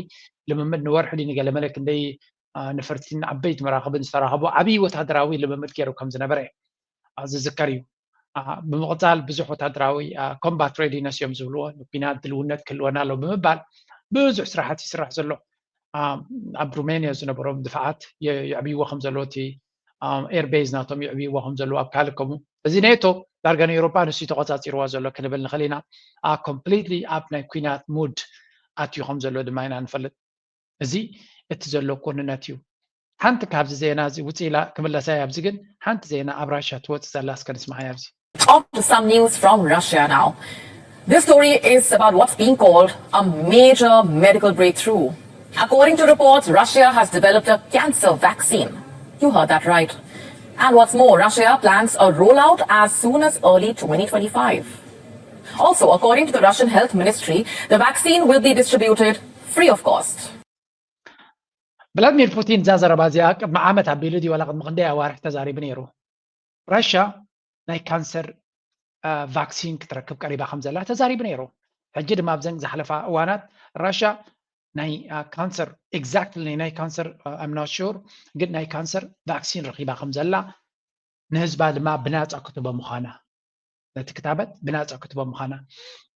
ልምምድ ንወርሒ ድዩ ንገለመለ ክንደይ ነፈርቲን ዓበይቲ መራኽብን ዝተራኸቦ ዓብዪ ወታደራዊ ልምምድ ገይሩ ከም ዝነበረ ዝዝከር እዩ። ብምቕፃል ብዙሕ ወታደራዊ combat readiness እዮም ዝብልዎ ንኩናት ድልውነት ክህልወና ኣለዎ ብምባል ብዙሕ ስራሓት ይስራሕ ዘሎ። ኣብ ሩሜንያ ዝነበሮም ድፍዓት የዕብይዎ ከም ዘለዎ እቲ air base ናቶም የዕብይዎ ከም ዘለዎ ኣብ ካልእ ከምኡ እዚ ኔቶ ዳርጋ ንኤውሮጳ ንሱ ተቆፃፂርዋ ዘሎ ክንብል ንኽእል ኢና። Completely ኣብ ናይ ኩናት mood ኣትዩ ከም ዘሎ ድማ ኢና ንፈልጥ። እዚ እቲ ዘሎ ኩንነት እዩ። ሓንቲ ካብዚ ዜና እዚ ውፅእ ኢላ ክምለሳ እያ ኣብዚ ግን ሓንቲ ዜና ኣብ ራሻ ትወፅእ ዘላ እስከ ንስማዓያ ኣብዚ። On to some news from Russia now. This story is about what's being called a major medical breakthrough. According to reports, Russia has developed a cancer vaccine. You heard that right. And what's more, Russia plans a rollout as soon as early twenty twenty-five. Also, according to the Russian Health Ministry, the vaccine will be distributed free of cost. ቭላድሚር ፑቲን እዛ ዘረባ እዚኣ ቅድሚ ዓመት ኣቢሉ ድዩ ዋላ ቅድሚ ክንደይ ኣዋርሕ ተዛሪቡ ነይሩ። ራሻ ናይ ካንሰር ቫክሲን ክትረክብ ቀሪባ ከም ዘላ ተዛሪቡ ነይሩ። ሕጂ ድማ ኣብዘን ዝሓለፋ እዋናት ራሻ ናይ ካንሰር exactly ናይ ካንሰር I'm not sure ግን ናይ ካንሰር ቫክሲን ረኺባ ከም ዘላ ንህዝባ ድማ ብናፃ ክትቦ ምዃና ነቲ ክታበት ብናፃ ክትቦ ምዃና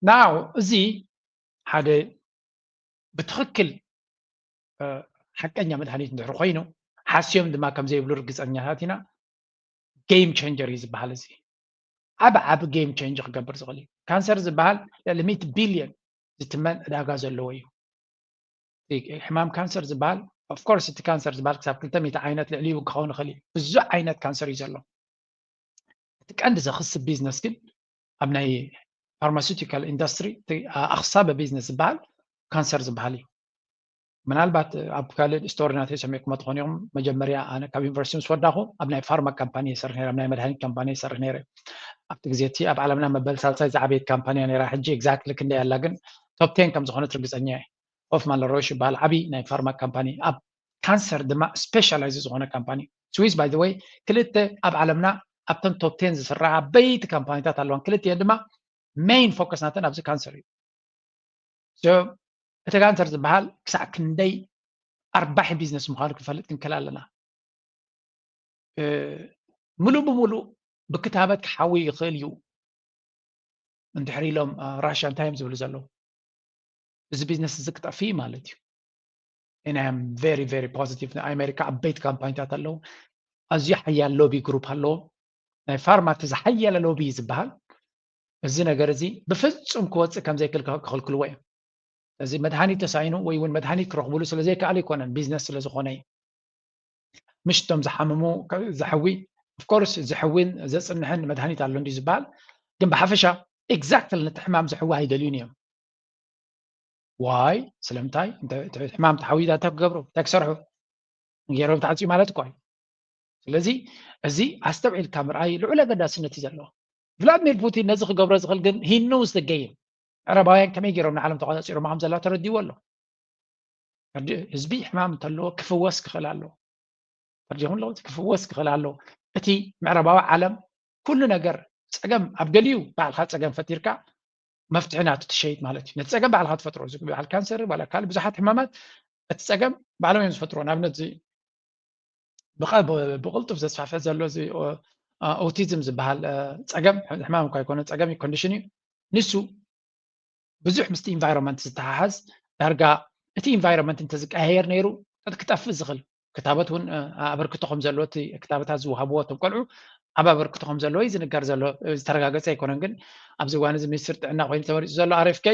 ናው እዚ ሓደ ብትኽክል ሓቀኛ መድሃኒት እንድሕር ኮይኑ ሓስዮም ድማ ከም ዘይብሉ ርግፀኛታት ኢና። Game changer እዩ ዝበሃል እዚ። ዓብ ዓብ game change ክገብር ዝኽእል እዩ። ካንሰር ዝበሃል ልዕሊ ሚእቲ ቢልዮን ዝትመን ዕዳጋ ዘለዎ እዩ። ሕማም ካንሰር ዝበሃል of course እቲ ካንሰር ዝበሃል ክሳብ ክልተ ሚእቲ ዓይነት ልዕሊ እውን ክኸውን ይኽእል እዩ። ብዙሕ ዓይነት ካንሰር እዩ ዘሎ። እቲ ቀንዲ ዘኽስብ ቢዝነስ ግን ኣብ ናይ ፋርማሲውቲካል ኢንዱስትሪ ኣኽሳቢ ቢዝነስ ዝበሃል ካንሰር ዝበሃል እዩ። ምናልባት ኣብ ካልእ ስቶሪ ናተይ ሰሚዕኩሞ ትኾኑ ኢኹም። መጀመርያ ኣነ ካብ ዩኒቨርሲቲ ምስ ወዳኹ ኣብ ናይ ፋርማ ካምፓኒ ይሰርሕ ነይረ፣ ኣብ ናይ መድሃኒት ካምፓኒ ይሰርሕ ነይረ። ኣብቲ ግዜ እቲ ኣብ ዓለምና መበል ሳልሳይ ዝዓበየት ካምፓኒ እያ ነይራ። ሕጂ exactly ክንደይ ኣላ ግን top ten ከም ዝኾነት ርግፀኛ እየ። ሆፍማን ለሮሽ ይበሃል፣ ዓብዪ ናይ ፋርማ ካምፓኒ፣ ኣብ ካንሰር ድማ ስፔሻላይዝ ዝኾነ ካምፓኒ። ስዊስ by the way ክልተ ኣብ ዓለምና ኣብተን top ten ዝስራዓ ዓበይቲ ካምፓኒታት ኣለዋን፣ ክልቲኤን ድማ main focus ናተን ኣብዚ ካንሰር እዩ። እቲ ካንሰር ዝበሃል ክሳዕ ክንደይ ኣርባሒ ቢዝነስ ምዃኑ ክንፈልጥ ክንክእል ኣለና። ሙሉእ ብሙሉእ ብክታበት ክሓዊ ይኽእል እዩ እንድሕር ኢሎም ራሽያ እንታይ እዮም ዝብሉ ዘለዉ? እዚ ቢዝነስ እዚ ክጠፍእ ማለት እዩ። And I am very very positive። ናይ ኣሜሪካ ዓበይቲ ካምፓኒታት ኣለዉ። ኣዝዩ ሓያል ሎቢ ግሩፕ ኣለዎ። ናይ ፋርማ እቲ ዝሓየለ ሎቢ ዝበሃል እዚ ነገር እዚ ብፍጹም ክወፅእ ከም ዘይክእል ክኽልክልዎ እዮም። እዚ መድሃኒት ተሳኢኑ ወይ እውን መድሃኒት ክረኽብሉ ስለ ዘይከኣሉ ኣይኮነን፣ ቢዝነስ ስለ ዝኾነ እዩ። ምሽ እቶም ዝሓመሙ ዘሕዊ፣ of course ዘሕዊን ዘፅንሕን መድሃኒት ኣሎ እንዲ ዝበሃል፣ ግን ብሓፈሻ exactly ነቲ ሕማም ዘሕዊ ኣይደልዩን እዮም። ዋይ ስለምንታይ? ሕማም ተሓዊዳ እንታይ ክገብሩ እንታይ ክሰርሑ ገይሮም ተዓፅዩ ማለት እኳ እዩ። ስለዚ እዚ ኣስተብዒልካ ምርኣይ ልዑል ኣገዳስነት እዩ ዘለዎ። ቭላድሚር ፑቲን ነዚ ክገብሮ ዝኽእል ግን he knows the game። ምዕራባውያን ከመይ ገይሮም ንዓለም ተቆፃፂሮማ ከም ዘላ ተረዲዎ ኣሎ። ህዝቢ ሕማም እንተለዎ ክፍወስ ክኽእል ኣለዎ። ተረዲኹም ኣለዎ ክፍወስ ክኽእል ኣለዎ። እቲ ምዕራባዊ ዓለም ኩሉ ነገር ፀገም ኣብ ገሊኡ ባዕልካ ፀገም ፈጢርካ መፍትሒ ናቱ ትሸይጥ ማለት እዩ። ነቲ ፀገም ባዕልካ ትፈጥሮ እዚ በዓል ካንሰር ዋላ ካልእ ብዙሓት ሕማማት እቲ ፀገም ባዕሎም እዮም ዝፈጥሮ። ንኣብነት ብቕልጡፍ ዘስፋሕፍሕ ዘሎ እዚ ኦቲዝም ዝበሃል ፀገም ሕማም እኳ ኣይኮነ ፀገም ኮንዲሽን እዩ። ንሱ ብዙሕ ምስቲ ኢንቫይሮንመንት ዝተሓሓዝ ዳርጋ እቲ ኢንቫይሮንመንት እንተዝቀያየር ነይሩ ክጠፍእ ዝኽእል ክታበት እውን ኣበርክቶ ከም ዘለዎ እቲ ክታበታት ዝወሃብዎ እቶም ቆልዑ ኣብ ኣበርክቶ ከም ዘለዎ እዩ ዝንገር ዘሎ። ዝተረጋገፀ ኣይኮነን ግን ኣብዚ እዋን እዚ ሚኒስትር ጥዕና ኮይኑ ተመሪፁ ዘሎ ኣርኤፍኬ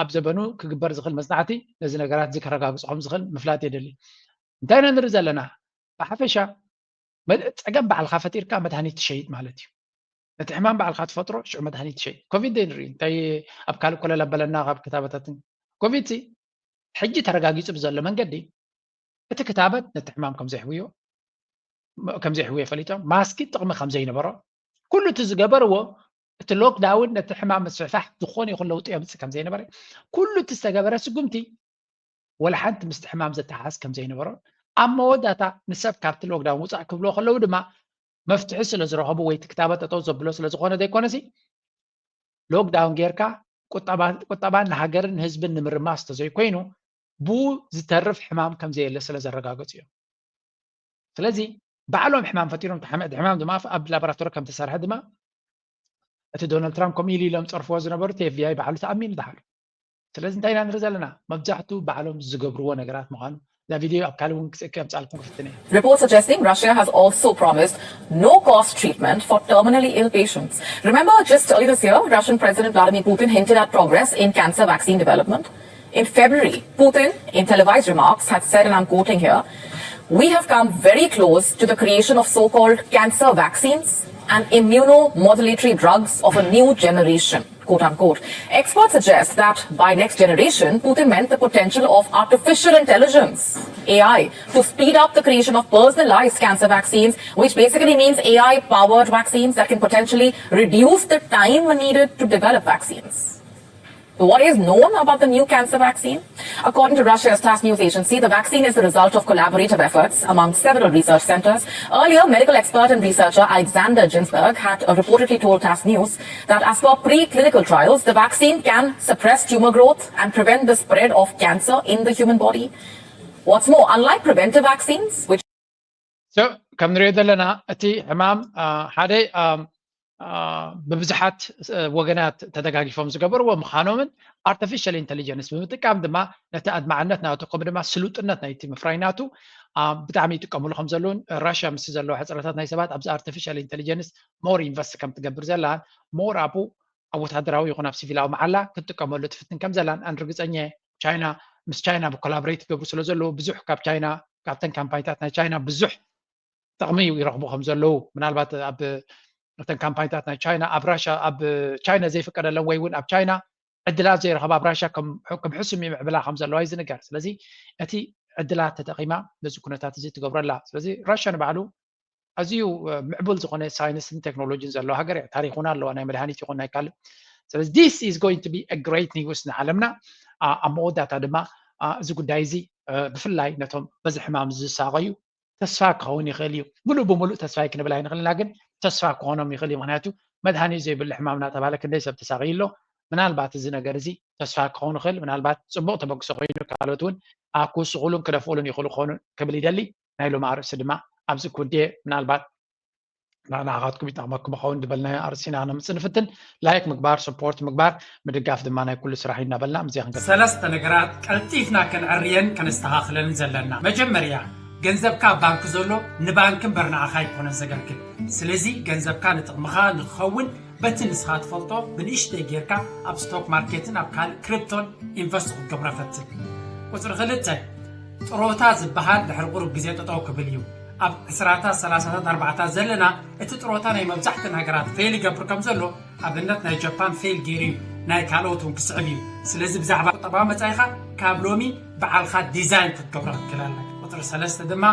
ኣብ ዘበኑ ክግበር ዝኽእል መፅናዕቲ ነዚ ነገራት እዚ ከረጋግፆ ከም ዝኽእል ምፍላጥ የደሊ። እንታይ ኢና ንርኢ ዘለና? ብሓፈሻ ፀገም ባዕልካ ፈጢርካ መድሃኒት ትሸይጥ ማለት እዩ። ነቲ ሕማም ባዕልካ ትፈጥሮ ሽዑ መድሃኒት ትሸይጥ። ኮቪድ ንርኢ እንታይ ኣብ ካልእ ኮለል ኣበለና ካብ ክታበታትን ኮቪድ ሕጂ ተረጋጊፁ ብዘሎ መንገዲ እቲ ክታበት ነቲ ሕማም ከምዘይሕውዮ ከምዘይሕውዮ ፈሊጦም ማስኪ ጥቕሚ ከምዘይነበሮ ኩሉ እቲ ዝገበርዎ እቲ ሎክዳውን ነቲ ሕማም ምስፍሕፋሕ ዝኾነ ይኹን ለውጢ የምፅእ ከምዘይነበረ ኩሉ እቲ ዝተገበረ ስጉምቲ ወላ ሓንቲ ምስቲ ሕማም ዘተሓዝ ከምዘይነበሮ ኣብ መወዳእታ ንሰብ ካብቲ ሎክዳውን ውፃእ ክብሎ ከለዉ ድማ መፍትሒ ስለ ዝረኸቡ ወይ እቲ ክታበት ጠጠው ዘብሎ ስለ ዝኾነ ዘይኮነሲ ሎክዳውን ጌርካ ቁጠባን ንሃገርን ንህዝብን ንምርማስ ተዘይኮይኑ ብኡ ዝተርፍ ሕማም ከምዘየለ ስለ ዘረጋገፁ እዮም። ስለዚ ባዕሎም ሕማም ፈጢሮም እቲ ሕማም ድማ ኣብ ላቦራቶሪ ከም ተሰርሐ ድማ እቲ ዶናልድ ትራምፕ ከምኡ ኢሉ ኢሎም ፀርፍዎ ዝነበሩ እቲ ኤፍቢኣይ ባዕሉ ተኣሚኑ ድሓር። ስለዚ እንታይ ኢና ንርኢ ዘለና? መብዛሕትኡ ባዕሎም ዝገብርዎ ነገራት ምዃኑ እዛ ቪድዮ ኣብ ካልእ እውን ከምፃልኩም ክፍትን እየ። Reports suggesting Russia has also promised no cost treatment for terminally ill patients. Remember, just early this year, Russian President Vladimir Putin hinted at progress in cancer vaccine development. In February, Putin, in televised remarks, had said, and I'm quoting here, "We have come very close to the creation of so-called cancer vaccines and immunomodulatory drugs of a new generation," quote unquote. Experts suggest that by next generation, Putin meant the potential of artificial intelligence, A I, to speed up the creation of personalized cancer vaccines, which basically means A I powered vaccines that can potentially reduce the time needed to develop vaccines. What is known about the new cancer vaccine? According to Russia's TASS news agency, the vaccine is the result of collaborative efforts among several research centers. Earlier, medical expert and researcher Alexander Ginsberg had reportedly told TASS news that as per preclinical trials, the vaccine can suppress tumor growth and prevent the spread of cancer in the human body. What's more, unlike preventive vaccines, which ከም ንሪኦ ዘለና እቲ ሕማም ሓደ ብብዙሓት ወገናት ተደጋጊፎም ዝገበርዎ ምዃኖምን ኣርቲፊሻል ኢንቴሊጀንስ ብምጥቃም ድማ ነቲ ኣድማዕነት ናቱ ከምኡ ድማ ስሉጥነት ናይቲ ምፍራይ ናቱ ብጣዕሚ ይጥቀምሉ ከም ዘለውን ራሽያ ምስ ዘለዎ ሕፅረታት ናይ ሰባት ኣብዚ ኣርቲፊሻል ኢንቴሊጀንስ ሞር ኢንቨስት ከም ትገብር ዘላን ሞር ኣብኡ ኣብ ወታደራዊ ይኹን ኣብ ሲቪላዊ መዓላ ክትጥቀመሉ ትፍትን ከም ዘላን ኣን ርግፀኛ ቻይና ምስ ቻይና ብኮላብሬት ይገብሩ ስለ ዘለዉ ብዙሕ ካብ ቻይና ካብተን ካምፓኒታት ናይ ቻይና ብዙሕ ጥቕሚ ይረኽቡ ከም ዘለዉ ምናልባት ኣብ እተን ካምፓኒታት ናይ ቻይና ኣብ ራሻ ኣብ ቻይና ዘይፍቀደለን ወይ እውን ኣብ ቻይና ዕድላት ዘይረኸባ ኣብ ራሻ ክምሕሱም ይምዕብላ ከም ዘለዋ እዩ ዝንገር ስለዚ እቲ ዕድላት ተጠቒማ ነዚ ኩነታት እዚ ትገብረላ ስለዚ ራሻ ንባዕሉ ኣዝዩ ምዕቡል ዝኾነ ሳይንስን ቴክኖሎጂን ዘለዎ ሃገር እያ ታሪክ እውን ኣለዋ ናይ መድሃኒት ይኹን ናይ ካልእ ስለዚ this is going to be a great news ንዓለምና ኣብ መወዳእታ ድማ እዚ ጉዳይ እዚ ብፍላይ ነቶም በዚ ሕማም ዝሳቐዩ ተስፋ ክኸውን ይኽእል እዩ ምሉእ ብምሉእ ተስፋ ክንብል ኣይንኽእልና ግን ተስፋ ክኾኖም ይኽእል እዩ ምክንያቱ መድሃኒት ዘይብሉ ሕማም እናተባለ ክንደይ ሰብ ተሳቒዩ ኣሎ ምናልባት እዚ ነገር እዚ ተስፋ ክኸውን ይኽእል ምናልባት ፅቡቕ ተበግሶ ኮይኑ ካልኦት እውን ኣብ ክውስኹሉን ክደፍኡሉን ይኽእሉ ክኾኑ ክብል ይደሊ ናይ ሎም ኣርእሲ ድማ ኣብዚ ክውድየ ምናልባት ንዓኻትኩም ይጠቕመኩም ኸውን ዝበልናዮ ኣርእሲና ነምፅእ ንፍትን ላይክ ምግባር ሰፖርት ምግባር ምድጋፍ ድማ ናይ ኩሉ ስራሕ እናበልና ምስዚ ክንገ ሰለስተ ነገራት ቀልጢፍና ከነዕርየን ከነስተኻኽለን ዘለና መጀመርያ ገንዘብካ ኣብ ባንክ ዘሎ ንባንክ እምበር ንዓኻ ኣይኮነን ዘገልግል ስለዚ ገንዘብካ ንጥቕምኻ ንክኸውን በቲ ንስኻ ትፈልጦ ብንእሽተይ ጌርካ ኣብ ስቶክ ማርኬትን ኣብ ካልእ ክሪፕቶን ኢንቨስት ክትገብሮ ፈትን ቁፅሪ ክልተ ጥሮታ ዝበሃል ድሕሪ ቁሩብ ግዜ ጠጠው ክብል እዩ ኣብ ዕስራታት ሰላሳታት ኣርባዕታት ዘለና እቲ ጥሮታ ናይ መብዛሕትን ሃገራት ፌል ይገብር ከም ዘሎ ኣብነት ናይ ጃፓን ፌል ገይሩ እዩ ናይ ካልኦት እውን ክስዕብ እዩ ስለዚ ብዛዕባ ቁጠባዊ መፃኢኻ ካብ ሎሚ በዓልኻ ዲዛይን ክትገብሮ ክትክእል ኣለካ ቁፅሪ ሰለስተ ድማ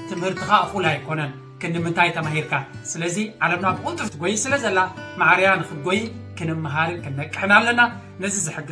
ትምህርትኻ እኹል ኣይኮነን ክንዲ ምንታይ ተማሂርካ ስለዚ ዓለምና ብቕልጡፍ ትጎይ ስለ ዘላ ማዕርያ ንክትጎይ ክንምሃርን ክንነቅሕን ኣለና ነዚ ዝሕግዝ